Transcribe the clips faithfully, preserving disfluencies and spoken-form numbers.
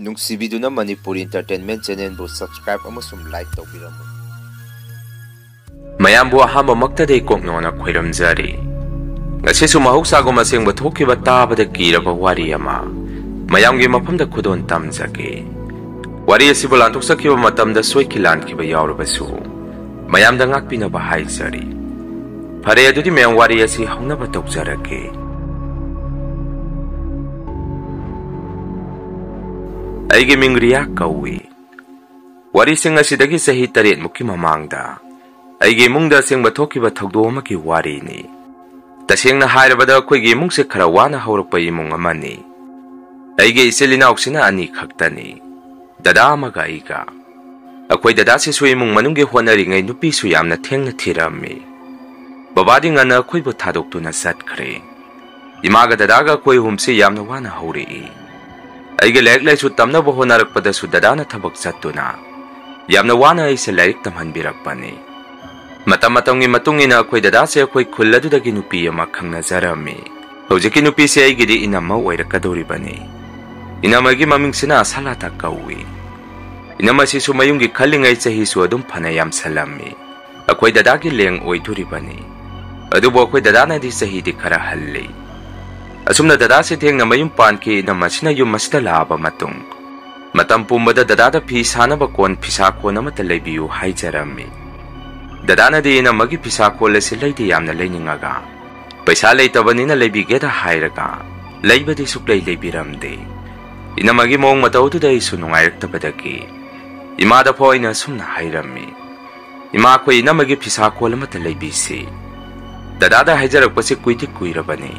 ꯅꯨꯡꯁꯤꯕꯤꯗꯨꯅ Manipur Entertainment Channelꯕꯨ subscribe ꯑꯃꯁꯨꯡ like ꯇꯧꯕꯤꯔꯝꯃꯨ꯫ ꯃꯌꯥꯝꯕꯨ ꯑꯍꯥꯟꯕꯃꯛꯇꯗꯤ ꯀꯣꯛꯅꯣꯅ ꯈꯣꯏꯔꯝꯖꯔꯤ꯫ ꯉꯁꯤꯁꯨ ꯃꯍꯧꯁꯥꯒꯨꯝ ꯑꯁꯦꯡꯕ ꯊꯣꯛꯈꯤꯕ ꯇꯥꯕꯗ ꯀꯤꯔꯕ ꯋꯥꯔꯤ ꯑꯃ ꯃꯌꯥꯝꯒꯤ ꯃꯐꯝꯗ ꯈꯨꯗꯣꯜ ꯇꯝꯖꯒꯦ꯫ ꯋꯥꯔꯤ ꯑꯁꯤꯕꯨ ꯂꯥꯟꯊꯣꯛꯆꯈꯤꯕ ꯃꯇꯝꯗ ꯁꯣꯏꯈꯤ ꯂꯥꯟꯈꯤꯕ ꯌꯥꯎꯔꯕꯁꯨ, ꯃꯌꯥꯝꯗ ꯉꯥꯛꯄꯤꯅꯕ ꯍꯥꯏꯖꯔꯤ꯫ ꯐꯔꯦ, ꯑꯗꯨꯗꯤ ꯃꯌꯥꯝ ꯋꯥꯔꯤ ꯑꯁꯤ ꯍꯧꯅꯕ ꯇꯧꯖꯔꯒꯦ꯫ ꯑꯩꯒꯤ ꯃꯤꯡ ꯔꯤꯌꯥ ꯀꯧꯏ꯫ ꯋꯥꯔꯤꯁꯤꯡ ꯑꯁꯤꯗꯒꯤ ꯆꯍꯤ ꯇꯔꯦꯠꯃꯨꯛꯀꯤ ꯃꯃꯥꯡꯗ ꯑꯩꯒꯤ ꯏꯃꯨꯡꯗ ꯑꯁꯦꯡꯕ ꯊꯣꯛꯈꯤꯕ ꯊꯧꯗꯣꯛ ꯑꯃꯒꯤ ꯋꯥꯔꯤꯅꯤ꯫ ꯇꯁꯦꯡꯅ ꯍꯥꯏꯔꯕꯗ, ꯑꯩꯈꯣꯏꯒꯤ ꯏꯃꯨꯡꯁꯦ ꯈꯔ ꯋꯥꯅ ꯍꯧꯔꯛꯄ ꯏꯃꯨꯡ ꯑꯃꯅꯤ꯫ ꯑꯩꯒꯤ ꯏꯆꯤꯜ ꯏꯅꯥꯎꯁꯤꯅ ꯑꯅꯤ ꯈꯛꯇꯅꯤ, ꯗꯗꯥ ꯑꯃꯒ ꯑꯩꯒ꯫ ꯑꯩꯈꯣꯏ ꯗꯗꯥꯁꯤꯁꯨ ꯏꯃꯨꯡ ꯃꯅꯨꯡꯒꯤ ꯍꯣꯠꯅꯔꯤꯉꯩ ꯅꯨꯄꯤꯁꯨ ꯌꯥꯝꯅ ꯊꯦꯡꯅ ꯊꯤꯔꯝꯃꯤ꯫ ꯕꯕꯥꯗꯤ ꯉꯟꯅ ꯑꯩꯈꯣꯏꯕꯨ ꯊꯥꯗꯣꯛꯇꯨꯅ ꯆꯠꯈ꯭ꯔꯦ꯫ ꯏꯃꯥꯒ ꯗꯗꯥꯒ ꯑꯩꯈꯣꯏ ꯑꯍꯨꯝꯁꯤ ꯌꯥꯝꯅ ꯋꯥꯅ ꯍꯧꯔꯛꯏ꯫ ꯑꯩꯒꯤ ꯂꯥꯏꯔꯤꯛ ꯂꯥꯏꯁꯨ ꯇꯝꯅꯕ ꯍꯣꯠꯅꯔꯛꯄꯗꯁꯨ ꯗꯗꯥꯅ ꯊꯕꯛ ꯆꯠꯇꯨꯅ ꯌꯥꯝꯅ ꯋꯥꯅ ꯑꯩꯁꯦ ꯂꯥꯏꯔꯤꯛ ꯇꯝꯍꯟꯕꯤꯔꯛꯄꯅꯤ꯫ ꯃꯇꯝ ꯃꯇꯝꯒꯤ ꯃꯇꯨꯡ ꯏꯟꯅ ꯑꯩꯈꯣꯏ ꯗꯗꯥꯁꯦ ꯑꯩꯈꯣꯏ ꯈꯨꯜ ꯑꯗꯨꯗꯒꯤ ꯅꯨꯄꯤ ꯑꯃ ꯈꯪꯅꯖꯔꯝꯃꯤ꯫ ꯍꯧꯖꯤꯛꯀꯤ ꯅꯨꯄꯤꯁꯦ ꯑꯩꯒꯤꯗꯤ ꯏꯅꯝꯃ ꯑꯣꯏꯔꯛꯀꯗꯧꯔꯤꯕꯅꯤ꯫ ꯏꯅꯝꯃꯒꯤ ꯃꯃꯤꯡꯁꯤꯅ ꯑꯁꯥꯂꯥꯇꯥ ꯀꯧꯏ꯫ ꯏꯅꯝꯃꯁꯤꯁꯨ ꯃꯌꯨꯝꯒꯤ ꯈꯜꯂꯤꯉꯩ ꯆꯍꯤꯁꯨ ꯑꯗꯨꯝ ꯐꯅ ꯌꯥꯝꯁꯜꯂꯝꯃꯤ꯫ ꯑꯩꯈꯣꯏ ꯗꯗꯥꯒꯤ ꯂꯦꯡ ꯑꯣꯏꯗꯣꯔꯤꯕꯅꯤ꯫ ꯑꯗꯨꯕꯨ ꯑꯩꯈꯣꯏ ꯗꯗꯥꯅꯗꯤ ꯆꯍꯤꯗꯤ ꯈꯔ ꯍꯜꯂꯤ꯫ ꯑꯁꯨꯝꯅ ꯗꯗꯥꯁꯦ ꯊꯦꯡꯅ ꯃꯌꯨꯝ ꯄꯥꯟꯈꯤ꯫ ꯏꯅꯝꯃꯁꯤꯅ ꯌꯨꯝ ꯑꯁꯤꯗ ꯂꯥꯛꯑꯕ ꯃꯇꯨꯡ, ꯃꯇꯝ ꯄꯨꯝꯕꯗ ꯗꯗꯥꯗ ꯐꯤ ꯁꯥꯅꯕ ꯀꯣꯟ, ꯐꯤꯁꯥ ꯀꯣꯟ ꯑꯃꯠꯇ ꯂꯩꯕꯤꯌꯨ ꯍꯥꯏꯖꯔꯝꯃꯤ꯫ ꯗꯗꯥꯅꯗꯤ ꯏꯅꯝꯃꯒꯤ ꯐꯤꯁꯥ ꯀꯣꯟ ꯑꯁꯤ ꯂꯩꯗꯤ ꯌꯥꯝꯅ ꯂꯩꯅꯤꯡꯉꯒ, ꯄꯩꯁꯥ ꯂꯩꯇꯕꯅꯤꯅ ꯂꯩꯕꯤꯒꯦꯗ ꯍꯥꯏꯔꯒ, ꯂꯩꯕꯗꯤ ꯁꯨꯛꯂꯩ ꯂꯩꯕꯤꯔꯝꯗꯦ꯫ ꯏꯅꯝꯃꯒꯤ ꯃꯑꯣꯡ ꯃꯇꯧꯗꯨꯗ ꯑꯩꯁꯨ ꯅꯨꯡꯉꯥꯏꯔꯛꯇꯕꯗꯒꯤ ꯏꯃꯥꯗ ꯐꯥꯎ ꯑꯩꯅ ꯑꯁꯨꯝꯅ ꯍꯥꯏꯔꯝꯃꯤ, "ꯏꯃꯥ, ꯑꯩꯈꯣꯏ ꯏꯅꯝꯃꯒꯤ ꯐꯤꯁꯥ ꯀꯣꯟ ꯑꯃꯠꯇ ꯂꯩꯕꯤꯁꯤ꯫ ꯗꯗꯥꯗ ꯍꯥꯏꯖꯔꯛꯄꯁꯤ ꯀꯨꯏꯗꯤ ꯀꯨꯏꯔꯕꯅꯤ꯫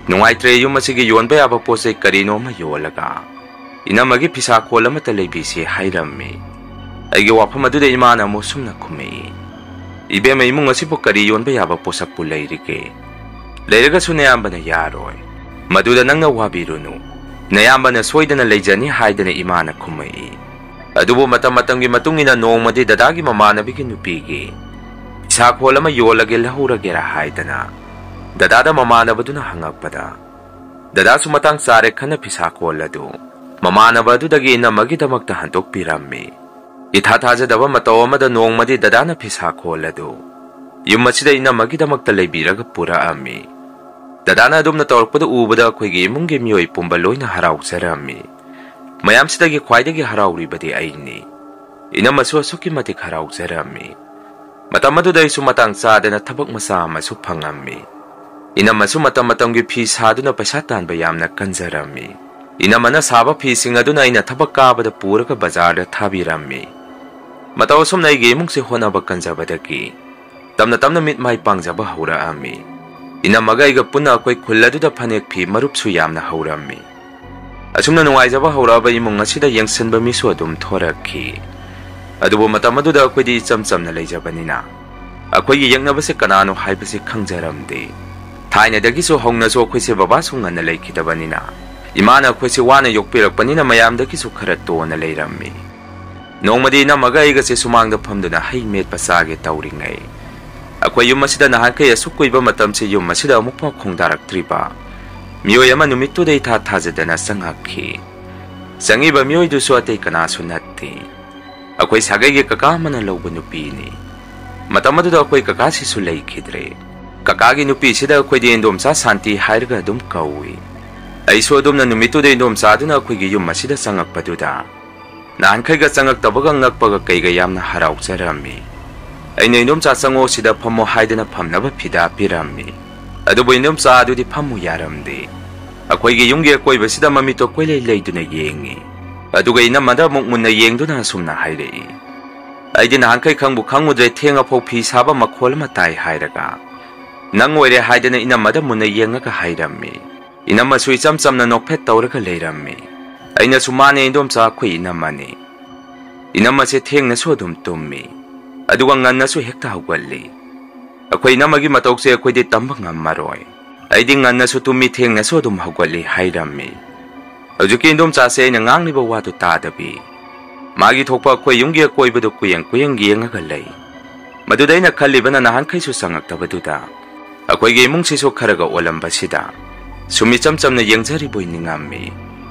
ꯅꯨꯡꯉꯥꯏꯇ꯭ꯔꯦ, ꯌꯨꯝ ꯑꯁꯤꯒꯤ ꯌꯣꯟꯕ ꯌꯥꯕ ꯄꯣꯠ ꯆꯩ ꯀꯔꯤꯅꯣ ꯑꯃ ꯌꯣꯜꯂꯒ ꯏꯅꯝꯃꯒꯤ ꯐꯤꯁꯥ ꯀꯣꯟ ꯑꯃꯠꯇ ꯂꯩꯕꯤꯁꯤ" ꯍꯥꯏꯔꯝꯃꯤ꯫ ꯑꯩꯒꯤ ꯋꯥꯐꯝ ꯑꯗꯨꯗ ꯏꯃꯥꯅ ꯑꯃꯨꯛ ꯁꯨꯝꯅ ꯈꯨꯝꯃꯛꯏ, "ꯏꯕꯦꯝꯃ, ꯏꯃꯨꯡ ꯑꯁꯤꯕꯨ ꯀꯔꯤ ꯌꯣꯟꯕ ꯌꯥꯕ ꯄꯣꯠꯁꯛꯄꯨ ꯂꯩꯔꯤꯒꯦ? ꯂꯩꯔꯒꯁꯨ ꯅꯌꯥꯝꯕꯅ ꯌꯥꯔꯣꯏ꯫ ꯃꯗꯨꯗ ꯅꯪꯅ ꯋꯥꯕꯤꯔꯨꯅꯨ꯫ ꯅꯌꯥꯝꯕꯅ ꯁꯣꯏꯗꯅ ꯂꯩꯖꯅꯤ" ꯍꯥꯏꯗꯅ ꯏꯃꯥꯅ ꯈꯨꯝꯃꯛꯏ꯫ ꯑꯗꯨꯕꯨ ꯃꯇꯝ ꯃꯇꯝꯒꯤ ꯃꯇꯨꯡ ꯏꯟꯅ ꯅꯣꯡꯃꯗꯤ ꯗꯗꯥꯒꯤ ꯃꯃꯥꯟꯅꯕꯤꯒꯤ ꯅꯨꯄꯤꯒꯤ ꯐꯤꯁꯥ ꯀꯣꯟ ꯑꯃ ꯌꯣꯜꯂꯒꯦ, ꯂꯧꯍꯧꯔꯒꯦꯔꯥ ꯍꯥꯏꯗꯅ ꯗꯗꯥꯗ ꯃꯃꯥꯟꯅꯕꯗꯨꯅ ꯍꯪꯉꯛꯄꯗ, ꯗꯗꯥꯁꯨ ꯃꯇꯥꯡ ꯆꯥꯔꯦ ꯈꯟꯅ ꯐꯤꯁꯥ ꯀꯣꯟ ꯑꯗꯨ ꯃꯃꯥꯟꯅꯕ ꯑꯗꯨꯗꯒꯤ ꯏꯅꯝꯃꯒꯤꯗꯃꯛꯇ ꯍꯟꯗꯣꯛꯄꯤꯔꯝꯃꯤ꯫ ꯏꯊꯥ ꯊꯥꯖꯗꯕ ꯃꯇꯧ ꯑꯃꯗ ꯅꯣꯡꯃꯗꯤ ꯗꯗꯥꯅ ꯐꯤꯁꯥꯈꯣꯜ ꯑꯗꯨ ꯌꯨꯝ ꯑꯁꯤꯗ ꯏꯅꯝꯃꯒꯤꯗꯃꯛꯇ ꯂꯩꯕꯤꯔꯒ ꯄꯨꯔꯛꯑꯝꯃꯤ꯫ ꯗꯗꯥꯅ ꯑꯗꯨꯝꯅ ꯇꯧꯔꯛꯄꯗꯨ ꯎꯕꯗ ꯑꯩꯈꯣꯏꯒꯤ ꯏꯃꯨꯡꯒꯤ ꯃꯤꯑꯣꯏ ꯄꯨꯝꯕ ꯂꯣꯏꯅ ꯍꯔꯥꯎꯖꯔꯝꯃꯤ꯫ ꯃꯌꯥꯝꯁꯤꯗꯒꯤ ꯈ꯭ꯋꯥꯏꯗꯒꯤ ꯍꯔꯥꯎꯔꯤꯕꯗꯤ ꯑꯩꯅꯤ꯫ ꯏꯅꯝꯃꯁꯨ ꯑꯁꯨꯛꯀꯤ ꯃꯇꯤꯛ ꯍꯔꯥꯎꯖꯔꯝꯃꯤ꯫ ꯃꯇꯝ ꯑꯗꯨꯗ ꯑꯩꯁꯨ ꯃꯇꯥꯡ ꯆꯥꯗꯅ ꯊꯕꯛ ꯃꯆꯥ ꯑꯃꯁꯨ ꯐꯪꯉꯝꯃꯤ꯫ ꯏꯅꯝꯃꯁꯨ ꯃꯇꯝ ꯃꯇꯝꯒꯤ ꯐꯤ ꯁꯥꯗꯨꯅ ꯄꯩꯁꯥ ꯇꯥꯟꯕ ꯌꯥꯝꯅ ꯀꯟꯖꯔꯝꯃꯤ꯫ ꯏꯅꯝꯃꯅ ꯁꯥꯕ ꯐꯤꯁꯤꯡ ꯑꯗꯨꯅ ꯑꯩꯅ ꯊꯕꯛ ꯀꯥꯕꯗ ꯄꯨꯔꯒ ꯕꯖꯥꯔꯗ ꯊꯥꯕꯤꯔꯝꯃꯤ꯫ ꯃꯇꯧ ꯑꯁꯨꯝꯅ ꯑꯩꯒꯤ ꯏꯃꯨꯡꯁꯦ ꯍꯣꯠꯅꯕ ꯀꯟꯖꯕꯗꯒꯤ ꯇꯞꯅ ꯇꯞꯅ ꯃꯤꯠ ꯃꯥꯏ ꯄꯥꯡꯖꯕ ꯍꯧꯔꯛꯑꯝꯃꯤ꯫ ꯏꯅꯝꯃꯒ ꯑꯩꯒ ꯄꯨꯟꯅ ꯑꯩꯈꯣꯏ ꯈꯨꯜ ꯑꯗꯨꯗ ꯐꯅꯦꯛ ꯐꯤ ꯃꯔꯨꯞꯁꯨ ꯌꯥꯝꯅ ꯍꯧꯔꯝꯃꯤ꯫ ꯑꯁꯨꯝꯅ ꯅꯨꯡꯉꯥꯏꯖꯕ ꯍꯧꯔꯛꯑꯕ ꯏꯃꯨꯡ ꯑꯁꯤꯗ ꯌꯦꯡꯁꯤꯟꯕ ꯃꯤꯁꯨ ꯑꯗꯨꯝ ꯊꯣꯔꯛꯈꯤ꯫ ꯑꯗꯨꯕꯨ ꯃꯇꯝ ꯑꯗꯨꯗ ꯑꯩꯈꯣꯏꯗꯤ ꯏꯆꯝ ꯆꯝꯅ ꯂꯩꯖꯕꯅꯤꯅ ꯑꯩꯈꯣꯏꯒꯤ ꯌꯦꯛꯅꯕꯁꯦ ꯀꯅꯥꯅꯣ ꯍꯥꯏꯕꯁꯤ ꯈꯪꯖꯔꯝꯗꯦ꯫ ꯊꯥꯏꯅꯗꯒꯤꯁꯨ ꯍꯧꯅꯁꯨ ꯑꯩꯈꯣꯏꯁꯦ ꯕꯕꯥꯁꯨ ꯉꯟꯅ ꯂꯩꯈꯤꯗꯕꯅꯤꯅ ꯏꯃꯥꯅ ꯑꯩꯈꯣꯏꯁꯦ ꯋꯥꯅ ꯌꯣꯛꯄꯤꯔꯛꯄꯅꯤꯅ ꯃꯌꯥꯝꯗꯒꯤꯁꯨ ꯈꯔ ꯇꯣꯟꯅ ꯂꯩꯔꯝꯃꯤ꯫ ꯅꯣꯡꯃꯗꯤ ꯏꯅꯝꯃꯒ ꯑꯩꯒꯁꯦ ꯁꯨꯃꯥꯡꯗ ꯐꯝꯗꯨꯅ ꯍꯩ ꯃꯦꯠꯄ ꯆꯥꯒꯦ ꯇꯧꯔꯤꯉꯩ, ꯑꯩꯈꯣꯏ ꯌꯨꯝ ꯑꯁꯤꯗ ꯅꯍꯥꯟꯈꯩ ꯑꯁꯨꯛ ꯀꯨꯏꯕ ꯃꯇꯝꯁꯦ ꯌꯨꯝ ꯑꯁꯤꯗ ꯑꯃꯨꯛꯐꯥꯎ ꯈꯣꯡꯗꯥꯔꯛꯇ꯭ꯔꯤꯕ ꯃꯤꯑꯣꯏ ꯑꯃ ꯅꯨꯃꯤꯠꯇꯨꯗ ꯏꯊꯥ ꯊꯥꯖꯗꯅ ꯆꯪꯉꯛꯈꯤ꯫ ꯆꯪꯉꯤꯕ ꯃꯤꯑꯣꯏꯗꯨꯁꯨ ꯑꯇꯩ ꯀꯅꯥꯁꯨ ꯅꯠꯇꯦ, ꯑꯩꯈꯣꯏ ꯁꯥꯒꯩꯒꯤ ꯀꯀꯥ ꯑꯃꯅ ꯂꯧꯕ ꯅꯨꯄꯤꯅꯤ꯫ ꯃꯇꯝ ꯑꯗꯨꯗ ꯑꯩꯈꯣꯏ ꯀꯀꯥꯁꯤꯁꯨ ꯂꯩꯈꯤꯗ꯭ꯔꯦ꯫ ꯀꯀꯥꯒꯤ ꯅꯨꯄꯤꯁꯤꯗ ꯑꯩꯈꯣꯏꯗꯤ ꯏꯟꯗꯣꯝꯆꯥ ꯁꯥꯟꯇꯤ ꯍꯥꯏꯔꯒ ꯑꯗꯨꯝ ꯀꯧꯏ꯫ ꯑꯩꯁꯨ ꯑꯗꯨꯝꯅ ꯅꯨꯃꯤꯠꯇꯨꯗ ꯏꯟꯗꯣꯝꯆꯥꯗꯨꯅ ꯑꯩꯈꯣꯏꯒꯤ ꯌꯨꯝ ꯑꯁꯤꯗ ꯆꯪꯉꯛꯄꯗꯨꯗ ꯅꯍꯥꯟꯈꯩꯒ ꯆꯪꯉꯛꯇꯕꯒ ꯉꯛꯄꯒ ꯀꯩꯒ ꯌꯥꯝꯅ ꯍꯔꯥꯎꯖꯔꯝꯃꯤ꯫ ꯑꯩꯅ ꯏꯟꯗꯣꯝꯆꯥ ꯆꯪꯉꯣ ꯁꯤꯗ ꯐꯝꯃꯣ ꯍꯥꯏꯗꯅ ꯐꯝꯅꯕ ꯐꯤꯗꯥ ꯄꯤꯔꯝꯃꯤ꯫ ꯑꯗꯨꯕꯨ ꯏꯟꯗꯣꯝꯆꯥ ꯑꯗꯨꯗꯤ ꯐꯝꯃꯨ ꯌꯥꯔꯝꯗꯦ꯫ ꯑꯩꯈꯣꯏꯒꯤ ꯌꯨꯝꯒꯤ ꯑꯀꯣꯏꯕꯁꯤꯗ ꯃꯃꯤꯠꯇꯣ ꯀꯣꯏꯂꯩ ꯂꯩꯗꯨꯅ ꯌꯦꯡꯉꯤ꯫ ꯑꯗꯨꯒ ꯏꯅꯝꯃꯗ ꯑꯃꯨꯛ ꯃꯨꯟꯅ ꯌꯦꯡꯗꯨꯅ ꯑꯁꯨꯝꯅ ꯍꯥꯏꯔꯛꯏ, "ꯑꯩꯗꯤ ꯅꯍꯥꯟꯈꯩ ꯈꯪꯕꯨ ꯈꯪꯉꯨꯗ꯭ꯔꯦ, ꯊꯦꯡꯉꯐꯥꯎ ꯐꯤ ꯁꯥꯕ ꯃꯈꯣꯜ ꯑꯃ ꯇꯥꯏ" ꯍꯥꯏꯔꯒ ꯅꯪ ꯑꯣꯏꯔꯦ ꯍꯥꯏꯗꯅ ꯏꯅꯝꯃꯗ ꯃꯨꯟꯅ ꯌꯦꯡꯉꯒ ꯍꯥꯏꯔꯝꯃꯤ꯫ ꯏꯅꯝꯃꯁꯨ ꯏꯆꯝ ꯆꯝꯅ ꯅꯣꯛꯐꯦꯠ ꯇꯧꯔꯒ ꯂꯩꯔꯝꯃꯤ꯫ ꯑꯩꯅꯁꯨ, "ꯃꯥꯅꯦ ꯏꯟꯗꯣꯝꯆꯥ, ꯑꯩꯈꯣꯏ ꯏꯅꯝꯃꯅꯤ꯫ ꯏꯅꯝꯃꯁꯦ ꯊꯦꯡꯅꯁꯨ ꯑꯗꯨꯝ ꯇꯨꯝꯃꯤ, ꯑꯗꯨꯒ ꯉꯟꯅꯁꯨ ꯍꯦꯛꯇ ꯍꯧꯒꯠꯂꯤ꯫ ꯑꯩꯈꯣꯏ ꯏꯅꯝꯃꯒꯤ ꯃꯇꯧꯁꯦ ꯑꯩꯈꯣꯏꯗꯤ ꯇꯝꯕ ꯉꯝꯃꯔꯣꯏ꯫ ꯑꯩꯗꯤ ꯉꯟꯅꯁꯨ ꯇꯨꯝꯃꯤ, ꯊꯦꯡꯅꯁꯨ ꯑꯗꯨꯝ ꯍꯧꯒꯠꯂꯤ" ꯍꯥꯏꯔꯝꯃꯤ꯫ ꯍꯧꯖꯤꯛꯀꯤ ꯏꯟꯗꯣꯝꯆꯥꯁꯦ ꯑꯩꯅ ꯉꯥꯡꯂꯤꯕ ꯋꯥꯗꯨ ꯇꯥꯗꯕꯤ ꯃꯥꯒꯤ ꯊꯣꯛꯄ ꯑꯩꯈꯣꯏ ꯌꯨꯝꯒꯤ ꯑꯀꯣꯏꯕꯗꯨ ꯀꯨꯌꯦꯡ ꯀꯨꯌꯦꯡ ꯌꯦꯡꯉꯒ ꯂꯩ꯫ ꯃꯗꯨꯗ ꯑꯩꯅ ꯈꯜꯂꯤꯕꯅ ꯅꯍꯥꯟꯈꯩꯁꯨ ꯆꯪꯉꯛꯇꯕꯗꯨꯗ ꯑꯩꯈꯣꯏꯒꯤ ꯏꯃꯨꯡꯁꯤꯁꯨ ꯈꯔꯒ ꯑꯣꯜꯂꯝꯕꯁꯤꯗ ꯁꯨꯝ ꯏꯆꯝ ꯆꯝꯅ ꯌꯦꯡꯖꯔꯤꯕꯣꯏ ꯅꯤꯡꯉꯝꯃꯤ꯫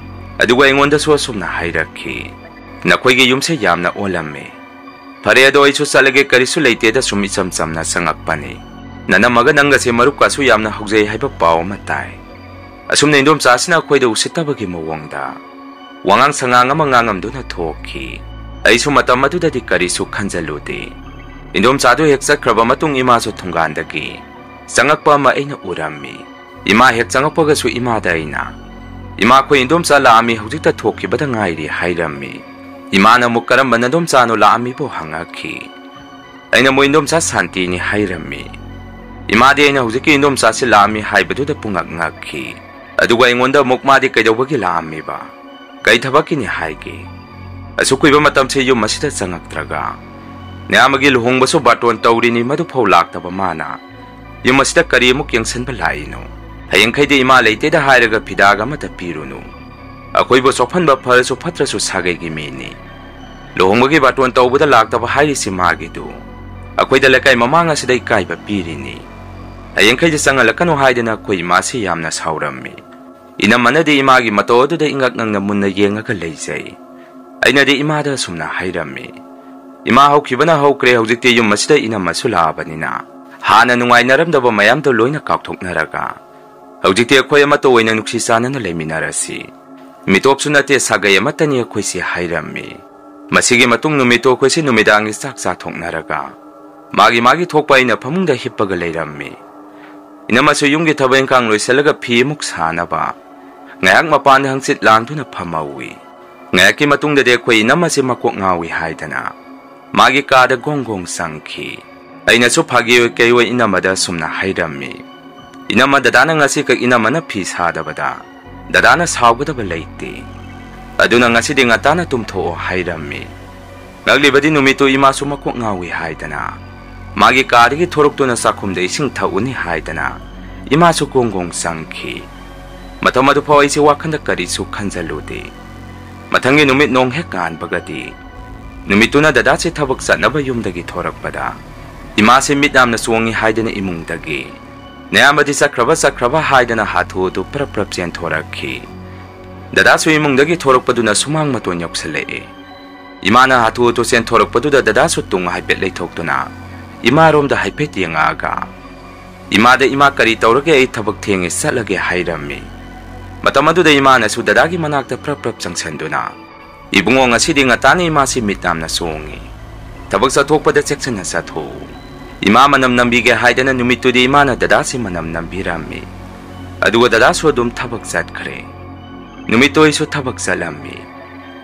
ꯑꯗꯨꯒ ꯑꯩꯉꯣꯟꯗꯁꯨ ꯑꯁꯨꯝꯅ ꯍꯥꯏꯔꯛꯈꯤ, "ꯅꯈꯣꯏꯒꯤ ꯌꯨꯝꯁꯦ ꯌꯥꯝꯅ ꯑꯣꯜꯂꯝꯃꯤ꯫ ꯐꯔꯦ, ꯑꯗꯣ ꯑꯩꯁꯨ ꯆꯠꯂꯒꯦ, ꯀꯔꯤꯁꯨ ꯂꯩꯇꯦꯗ, ꯁꯨꯝ ꯏꯆꯝ ꯆꯝꯅ ꯆꯪꯉꯛꯄꯅꯤ꯫ ꯅꯅꯝꯃꯒ ꯅꯪꯒꯁꯦ ꯃꯔꯨꯞꯀꯁꯨ ꯌꯥꯝꯅ ꯍꯧꯖꯩ ꯍꯥꯏꯕ ꯄꯥꯎ ꯑꯃ ꯇꯥꯏ"꯫ ꯑꯁꯨꯝꯅ ꯏꯟꯗꯣꯝꯆꯥꯁꯤꯅ ꯑꯩꯈꯣꯏꯗ ꯎꯁꯤꯠꯇꯕꯒꯤ ꯃꯑꯣꯡꯗ ꯋꯥꯉꯥꯡ ꯁꯉꯥꯡ ꯑꯃ ꯉꯥꯡꯉꯝꯗꯨꯅ ꯊꯣꯛꯈꯤ꯫ ꯑꯩꯁꯨ ꯃꯇꯝ ꯑꯗꯨꯗꯗꯤ ꯀꯔꯤꯁꯨ ꯈꯟꯖꯜꯂꯨꯗꯦ꯫ ꯏꯟꯗꯣꯝꯆꯥꯗꯨ ꯍꯦꯛ ꯆꯠꯈ꯭ꯔꯕ ꯃꯇꯨꯡ ꯏꯃꯥꯁꯨ ꯊꯣꯡꯒꯥꯟꯗꯒꯤ ꯆꯪꯉꯛꯄ ꯑꯃ ꯑꯩꯅ ꯎꯔꯝꯃꯤ꯫ ꯏꯃꯥ ꯍꯦꯛ ꯆꯪꯉꯛꯄꯒꯁꯨ ꯏꯃꯥꯗ ꯑꯩꯅ, "ꯏꯃꯥ, ꯑꯩꯈꯣꯏ ꯏꯟꯗꯣꯝꯆꯥ ꯂꯥꯛꯑꯝꯃꯤ, ꯍꯧꯖꯤꯛꯇ ꯊꯣꯛꯈꯤꯕꯗ ꯉꯥꯏꯔꯤ" ꯍꯥꯏꯔꯝꯃꯤ꯫ ꯏꯃꯥꯅ ꯑꯃꯨꯛ, "ꯀꯔꯝꯕ ꯅꯗꯣꯝꯆꯥꯅꯣ ꯂꯥꯛꯑꯝꯃꯤꯕꯣ?" ꯍꯪꯉꯛꯈꯤ꯫ ꯑꯩꯅ, "ꯃꯣꯏ ꯏꯟꯗꯣꯝꯆꯥ ꯁꯥꯟꯇꯤꯅꯤ" ꯍꯥꯏꯔꯝꯃꯤ꯫ ꯏꯃꯥꯗꯤ ꯑꯩꯅ ꯍꯧꯖꯤꯛꯀꯤ ꯏꯟꯗꯣꯝꯆꯥꯁꯤ ꯂꯥꯛꯑꯝꯃꯤ ꯍꯥꯏꯕꯗꯨꯗ ꯄꯨꯡꯉꯛ ꯉꯛꯈꯤ꯫ ꯑꯗꯨꯒ ꯑꯩꯉꯣꯟꯗ ꯑꯃꯨꯛ, "ꯃꯥꯗꯤ ꯀꯩꯗꯧꯕꯒꯤ ꯂꯥꯛꯑꯝꯃꯤꯕ? ꯀꯩ ꯊꯕꯛꯀꯤꯅꯤ ꯍꯥꯏꯒꯦ? ꯑꯁꯨꯛ ꯀꯨꯏꯕ ꯃꯇꯝꯁꯤ ꯌꯨꯝ ꯑꯁꯤꯗ ꯆꯪꯉꯛꯇ꯭ꯔꯒ? ꯅꯌꯥꯝꯕꯒꯤ ꯂꯨꯍꯣꯡꯕꯁꯨ ꯕꯥꯔꯇꯣꯟ ꯇꯧꯔꯤꯅꯤ, ꯃꯗꯨꯐꯥꯎ ꯂꯥꯛꯇꯕ ꯃꯥꯅ ꯌꯨꯝ ꯑꯁꯤꯗ ꯀꯔꯤ ꯑꯃꯨꯛ ꯌꯦꯡꯁꯟꯕ ꯂꯥꯛꯏꯅꯣ? ꯍꯌꯦꯡꯈꯩꯗꯤ ꯏꯃꯥ ꯂꯩꯇꯦꯗ ꯍꯥꯏꯔꯒ ꯐꯤꯗꯥꯒ ꯑꯃꯠꯇ ꯄꯤꯔꯨꯅꯨ꯫ ꯑꯩꯈꯣꯏꯕꯨ ꯆꯣꯞꯍꯟꯕ ꯐꯔꯁꯨ ꯐꯠꯇ꯭ꯔꯁꯨ ꯁꯥꯒꯩꯒꯤ ꯃꯤꯅꯤ꯫ ꯂꯨꯍꯣꯡꯕꯒꯤ ꯕꯥꯔꯇꯣꯟ ꯇꯧꯕꯗ ꯂꯥꯛꯇꯕ ꯍꯥꯏꯔꯤꯁꯤ ꯃꯥꯒꯤꯗꯨ ꯑꯩꯈꯣꯏꯗ ꯂꯩꯀꯥꯏ ꯃꯃꯥꯡ ꯑꯁꯤꯗ ꯏꯀꯥꯏꯕ ꯄꯤꯔꯤꯅꯤ꯫ ꯍꯌꯦꯡꯈꯩꯗꯤ ꯆꯪꯍꯜꯂꯛꯀꯅꯨ" ꯍꯥꯏꯗꯅ ꯑꯩꯈꯣꯏ ꯏꯃꯥꯁꯤ ꯌꯥꯝꯅ ꯁꯥꯎꯔꯝꯃꯤ꯫ ꯏꯅꯝꯃꯅꯗꯤ ꯏꯃꯥꯒꯤ ꯃꯇꯧ ꯑꯗꯨꯗ ꯏꯉꯛ ꯉꯛꯅ ꯃꯨꯟꯅ ꯌꯦꯡꯉꯒ ꯂꯩꯖꯩ꯫ ꯑꯩꯅꯗꯤ ꯏꯃꯥꯗ ꯑꯁꯨꯝꯅ ꯍꯥꯏꯔꯝꯃꯤ, "ꯏꯃꯥ ꯍꯧꯈꯤꯕꯅ ꯍꯧꯈ꯭ꯔꯦ, ꯍꯧꯖꯤꯛꯇꯤ ꯌꯨꯝ ꯑꯁꯤꯗ ꯏꯅꯝꯃꯁꯨ ꯂꯥꯛꯑꯕꯅꯤꯅ ꯍꯥꯟꯅ ꯅꯨꯡꯉꯥꯏꯅꯔꯝꯗꯕ ꯃꯌꯥꯝꯗꯣ ꯂꯣꯏꯅ ꯀꯥꯎꯊꯣꯛꯅꯔꯒ ꯍꯧꯖꯤꯛꯇꯤ ꯑꯩꯈꯣꯏ ꯑꯃꯠꯇ ꯑꯣꯏꯅ ꯅꯨꯡꯁꯤ ꯆꯥꯟꯅꯅ ꯂꯩꯃꯤꯟꯅꯔꯁꯤ꯫ ꯃꯤꯇꯣꯞꯁꯨ ꯅꯠꯇꯦ, ꯁꯥꯒꯩ ꯑꯃꯠꯇꯅꯤ ꯑꯩꯈꯣꯏꯁꯤ" ꯍꯥꯏꯔꯝꯃꯤ꯫ ꯃꯁꯤꯒꯤ ꯃꯇꯨꯡ ꯅꯨꯃꯤꯠꯇꯣ ꯑꯩꯈꯣꯏꯁꯤ ꯅꯨꯃꯤꯗꯥꯡꯒꯤ ꯆꯥꯛ ꯆꯥꯊꯣꯛꯅꯔꯒ ꯃꯥꯒꯤ ꯃꯥꯒꯤ ꯊꯣꯛꯄ ꯑꯩꯅ ꯐꯃꯨꯡꯗ ꯍꯤꯞꯄꯒ ꯂꯩꯔꯝꯃꯤ꯫ ꯏꯅꯝꯃꯁꯨ ꯌꯨꯝꯒꯤ ꯊꯕꯛ ꯏꯪꯈꯥꯡ ꯂꯣꯏꯁꯤꯜꯂꯒ ꯐꯤ ꯑꯃꯨꯛ ꯁꯥꯅꯕ ꯉꯥꯏꯍꯥꯛ ꯃꯄꯥꯟꯗ ꯍꯪꯆꯤꯠ ꯂꯥꯡꯗꯨꯅ ꯐꯝꯍꯧꯏ꯫ ꯉꯥꯏꯍꯥꯛꯀꯤ ꯃꯇꯨꯡꯗꯗꯤ ꯑꯩꯈꯣꯏ ꯏꯅꯝꯃꯁꯤ ꯃꯀꯣꯛ ꯉꯥꯎꯏ ꯍꯥꯏꯗꯅ ꯃꯥꯒꯤ ꯀꯥꯗ ꯒꯣꯡ ꯒꯣꯡ ꯆꯪꯈꯤ꯫ ꯑꯩꯅꯁꯨ ꯐꯥꯒꯤ ꯑꯣꯏ ꯀꯩ ꯑꯣꯏ ꯏꯅꯝꯃꯗ ꯑꯁꯨꯝꯅ ꯍꯥꯏꯔꯝꯃꯤ, "ꯏꯅꯝꯃ, ꯗꯗꯥꯅ ꯉꯁꯤꯈꯛ ꯏꯅꯝꯃꯅ ꯐꯤ ꯁꯥꯗꯕꯗ ꯗꯗꯥꯅ ꯁꯥꯎꯒꯗꯕ ꯂꯩꯇꯦ꯫ ꯑꯗꯨꯅ ꯉꯁꯤꯗꯤ ꯉꯟꯇꯥꯅ ꯇꯨꯝꯊꯣꯛꯑꯣ" ꯍꯥꯏꯔꯝꯃꯤ꯫ ꯉꯛꯂꯤꯕꯗꯤ ꯅꯨꯃꯤꯠꯇꯨ ꯏꯃꯥꯁꯨ ꯃꯀꯣꯛ ꯉꯥꯎꯏ ꯍꯥꯏꯗꯅ ꯃꯥꯒꯤ ꯀꯥꯗꯒꯤ ꯊꯣꯔꯛꯇꯨꯅ ꯆꯥꯛꯈꯨꯝꯗ ꯏꯁꯤꯡ ꯊꯛꯎꯅꯤ ꯍꯥꯏꯗꯅ ꯏꯃꯥꯁꯨ ꯒꯣꯡ ꯒꯣꯡ ꯆꯪꯈꯤ꯫ ꯃꯇꯝ ꯑꯗꯨꯐꯥꯎ ꯑꯩꯁꯦ ꯋꯥꯈꯜꯗ ꯀꯔꯤꯁꯨ ꯈꯟꯖꯜꯂꯨꯗꯦ꯫ ꯃꯊꯪꯒꯤ ꯅꯨꯃꯤꯠ ꯅꯣꯡ ꯍꯦꯛ ꯉꯥꯟꯕꯒꯗꯤ ꯅꯨꯃꯤꯠꯇꯨꯅ ꯗꯗꯥꯁꯦ ꯊꯕꯛ ꯆꯠꯅꯕ ꯌꯨꯝꯗꯒꯤ ꯊꯣꯔꯛꯄꯗ ꯏꯃꯥꯁꯦ ꯃꯤꯠ ꯌꯥꯝꯅ ꯆꯣꯡꯉꯤ ꯍꯥꯏꯗꯅ ꯏꯃꯨꯡꯗꯒꯤ ꯅꯌꯥꯝꯕꯗꯤ ꯆꯠꯈ꯭ꯔꯕ ꯆꯠꯈ꯭ꯔꯕ ꯍꯥꯏꯗꯅ ꯍꯥꯊꯨ ꯍꯥꯊꯨ ꯄ꯭ꯔꯞ ꯄ꯭ꯔꯞ ꯆꯦꯟꯊꯣꯔꯛꯈꯤ꯫ ꯗꯗꯥꯁꯨ ꯏꯃꯨꯡꯗꯒꯤ ꯊꯣꯔꯛꯄꯗꯨꯅ ꯁꯨꯃꯥꯡ ꯃꯇꯣꯟ ꯌꯧꯁꯜꯂꯛꯑꯦ꯫ ꯏꯃꯥꯅ ꯍꯥꯊꯨ ꯍꯥꯊꯨ ꯆꯦꯟꯊꯣꯔꯛꯄꯗꯨꯗ ꯗꯗꯥꯁꯨ ꯇꯨꯡ ꯍꯥꯏꯐꯦꯠ ꯂꯩꯊꯣꯛꯇꯨꯅ ꯏꯃꯥꯔꯣꯝꯗ ꯍꯥꯏꯐꯦꯠ ꯌꯦꯡꯉꯛꯑꯒ, "ꯏꯃꯥꯗ, ꯏꯃꯥ, ꯀꯔꯤ ꯇꯧꯔꯒꯦ? ꯑꯩ ꯊꯕꯛ ꯊꯦꯡꯉꯦ, ꯆꯠꯂꯒꯦ," ꯍꯥꯏꯔꯝꯃꯤ꯫ ꯃꯇꯝ ꯑꯗꯨꯗ ꯏꯃꯥꯅꯁꯨ ꯗꯗꯥꯒꯤ ꯃꯅꯥꯛꯇ ꯄ꯭ꯔꯞ ꯄ꯭ꯔꯞ ꯆꯪꯁꯟꯗꯨꯅ, "ꯏꯕꯨꯡꯉꯣ, ꯉꯁꯤꯗꯤ ꯉꯟꯇꯥꯅ ꯏꯃꯥꯁꯤ ꯃꯤꯠ ꯌꯥꯝꯅ ꯁꯣꯡꯉꯤ꯫ ꯊꯕꯛ ꯆꯠꯊꯣꯛꯄꯗ ꯆꯦꯛꯁꯤꯟꯅ ꯆꯠꯊꯣꯛꯎ꯫ ꯏꯃꯥ ꯃꯅꯝ ꯅꯝꯕꯤꯒꯦ ꯍꯥꯏꯗꯅ ꯅꯨꯃꯤꯠꯇꯨꯗꯤ ꯏꯃꯥꯅ ꯗꯗꯥꯁꯤ ꯃꯅꯝ ꯅꯝꯕꯤꯔꯝꯃꯤ꯫ ꯑꯗꯨꯒ ꯗꯗꯥꯁꯨ ꯑꯗꯨꯝ ꯊꯕꯛ ꯆꯠꯈ꯭ꯔꯦ꯫ ꯅꯨꯃꯤꯠꯇꯨ ꯑꯩꯁꯨ ꯊꯕꯛ ꯆꯠꯂꯝꯃꯤ꯫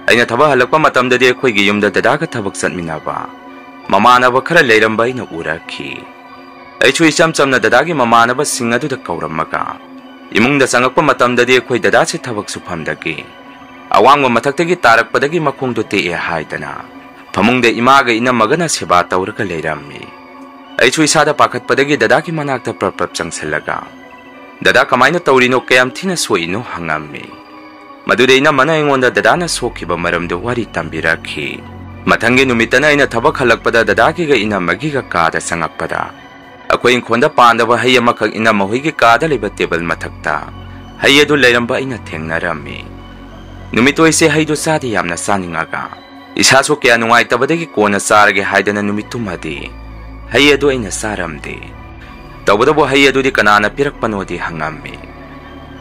ꯑꯩꯅ ꯊꯕꯛ ꯍꯜꯂꯛꯄ ꯃꯇꯝꯗꯗꯤ ꯑꯩꯈꯣꯏꯒꯤ ꯌꯨꯝꯗ ꯗꯗꯥꯒ ꯊꯕꯛ ꯆꯠꯃꯤꯟꯅꯕ ꯃꯃꯥꯟꯅꯕ ꯈꯔ ꯂꯩꯔꯝꯕ ꯑꯩꯅ ꯎꯔꯛꯈꯤ꯫ ꯑꯩꯁꯨ ꯏꯆꯝ ꯆꯝꯅ ꯗꯗꯥꯒꯤ ꯃꯃꯥꯟꯅꯕꯁꯤꯡ ꯑꯗꯨꯗ ꯀꯧꯔꯝꯃꯒ ꯏꯃꯨꯡꯗ ꯆꯪꯉꯛꯄ ꯃꯇꯝꯗꯗꯤ ꯑꯩꯈꯣꯏ ꯗꯗꯥꯁꯤ ꯊꯕꯛ ꯁꯨꯐꯝꯗꯒꯤ ꯑꯋꯥꯡꯕ ꯃꯊꯛꯇꯒꯤ ꯇꯥꯔꯛꯄꯗꯒꯤ ꯃꯈꯣꯡꯗꯨ ꯇꯦꯛꯑꯦ ꯍꯥꯏꯗꯅ ꯐꯃꯨꯡꯗ ꯏꯃꯥꯒ ꯏꯅꯝꯃꯒꯅ ꯁꯦꯕꯥ ꯇꯧꯔꯒ ꯂꯩꯔꯝꯃꯤ꯫ ꯑꯩꯁꯨ ꯏꯁꯥꯗ ꯄꯥꯈꯠꯄꯗꯒꯤ ꯗꯗꯥꯒꯤ ꯃꯅꯥꯛꯇ ꯄ꯭ꯔꯞ ꯄ꯭ꯔꯞ ꯆꯪꯁꯤꯜꯂꯒ, "ꯗꯗꯥ, ꯀꯃꯥꯏꯅ ꯇꯧꯔꯤꯅꯣ? ꯀꯌꯥꯝ ꯊꯤꯅ ꯁꯣꯛꯏꯅꯣ?" ꯍꯪꯉꯝꯃꯤ꯫ ꯃꯗꯨꯗ ꯏꯅꯝꯃꯅ ꯑꯩꯉꯣꯟꯗ ꯗꯗꯥꯅ ꯁꯣꯛꯈꯤꯕ ꯃꯔꯝꯗꯨ ꯋꯥꯔꯤ ꯇꯝꯕꯤꯔꯛꯈꯤ꯫ ꯃꯊꯪꯒꯤ ꯅꯨꯃꯤꯠꯇꯅ ꯑꯩꯅ ꯊꯕꯛ ꯍꯜꯂꯛꯄꯗ ꯗꯗꯥꯒꯤꯒ ꯏꯅꯝꯃꯒꯤꯒ ꯀꯥꯗ ꯆꯪꯉꯛꯄꯗ, ꯑꯩꯈꯣꯏ ꯏꯪꯈꯣꯜꯗ ꯄꯥꯟꯗꯕ ꯍꯩ ꯑꯃꯈꯛ ꯏꯅꯝꯃ ꯍꯣꯏꯒꯤ ꯀꯥꯗ ꯂꯩꯕ ꯇꯦꯕꯜ ꯃꯊꯛꯇ ꯍꯩ ꯑꯗꯨ ꯂꯩꯔꯝꯕ ꯑꯩꯅ ꯊꯦꯡꯅꯔꯝꯃꯤ꯫ ꯅꯨꯃꯤꯠꯇꯨ ꯑꯩꯁꯦ ꯍꯩꯗꯨ ꯆꯥꯗꯤ ꯌꯥꯝꯅ ꯆꯥꯅꯤꯡꯉꯒ, ꯏꯁꯥꯁꯨ ꯀꯌꯥ ꯅꯨꯡꯉꯥꯏꯇꯕꯗꯒꯤ ꯀꯣꯟꯅ ꯆꯥꯔꯒꯦ ꯍꯥꯏꯗꯅ ꯅꯨꯃꯤꯠꯇꯨꯃꯗꯤ ꯍꯩ ꯑꯗꯨ ꯑꯩꯅ ꯆꯥꯔꯝꯗꯦ꯫ ꯇꯧꯕꯇꯕꯨ ꯍꯩ ꯑꯗꯨꯗꯤ ꯀꯅꯥꯅ ꯄꯤꯔꯛꯄꯅꯣꯗꯤ ꯍꯪꯉꯝꯃꯤ꯫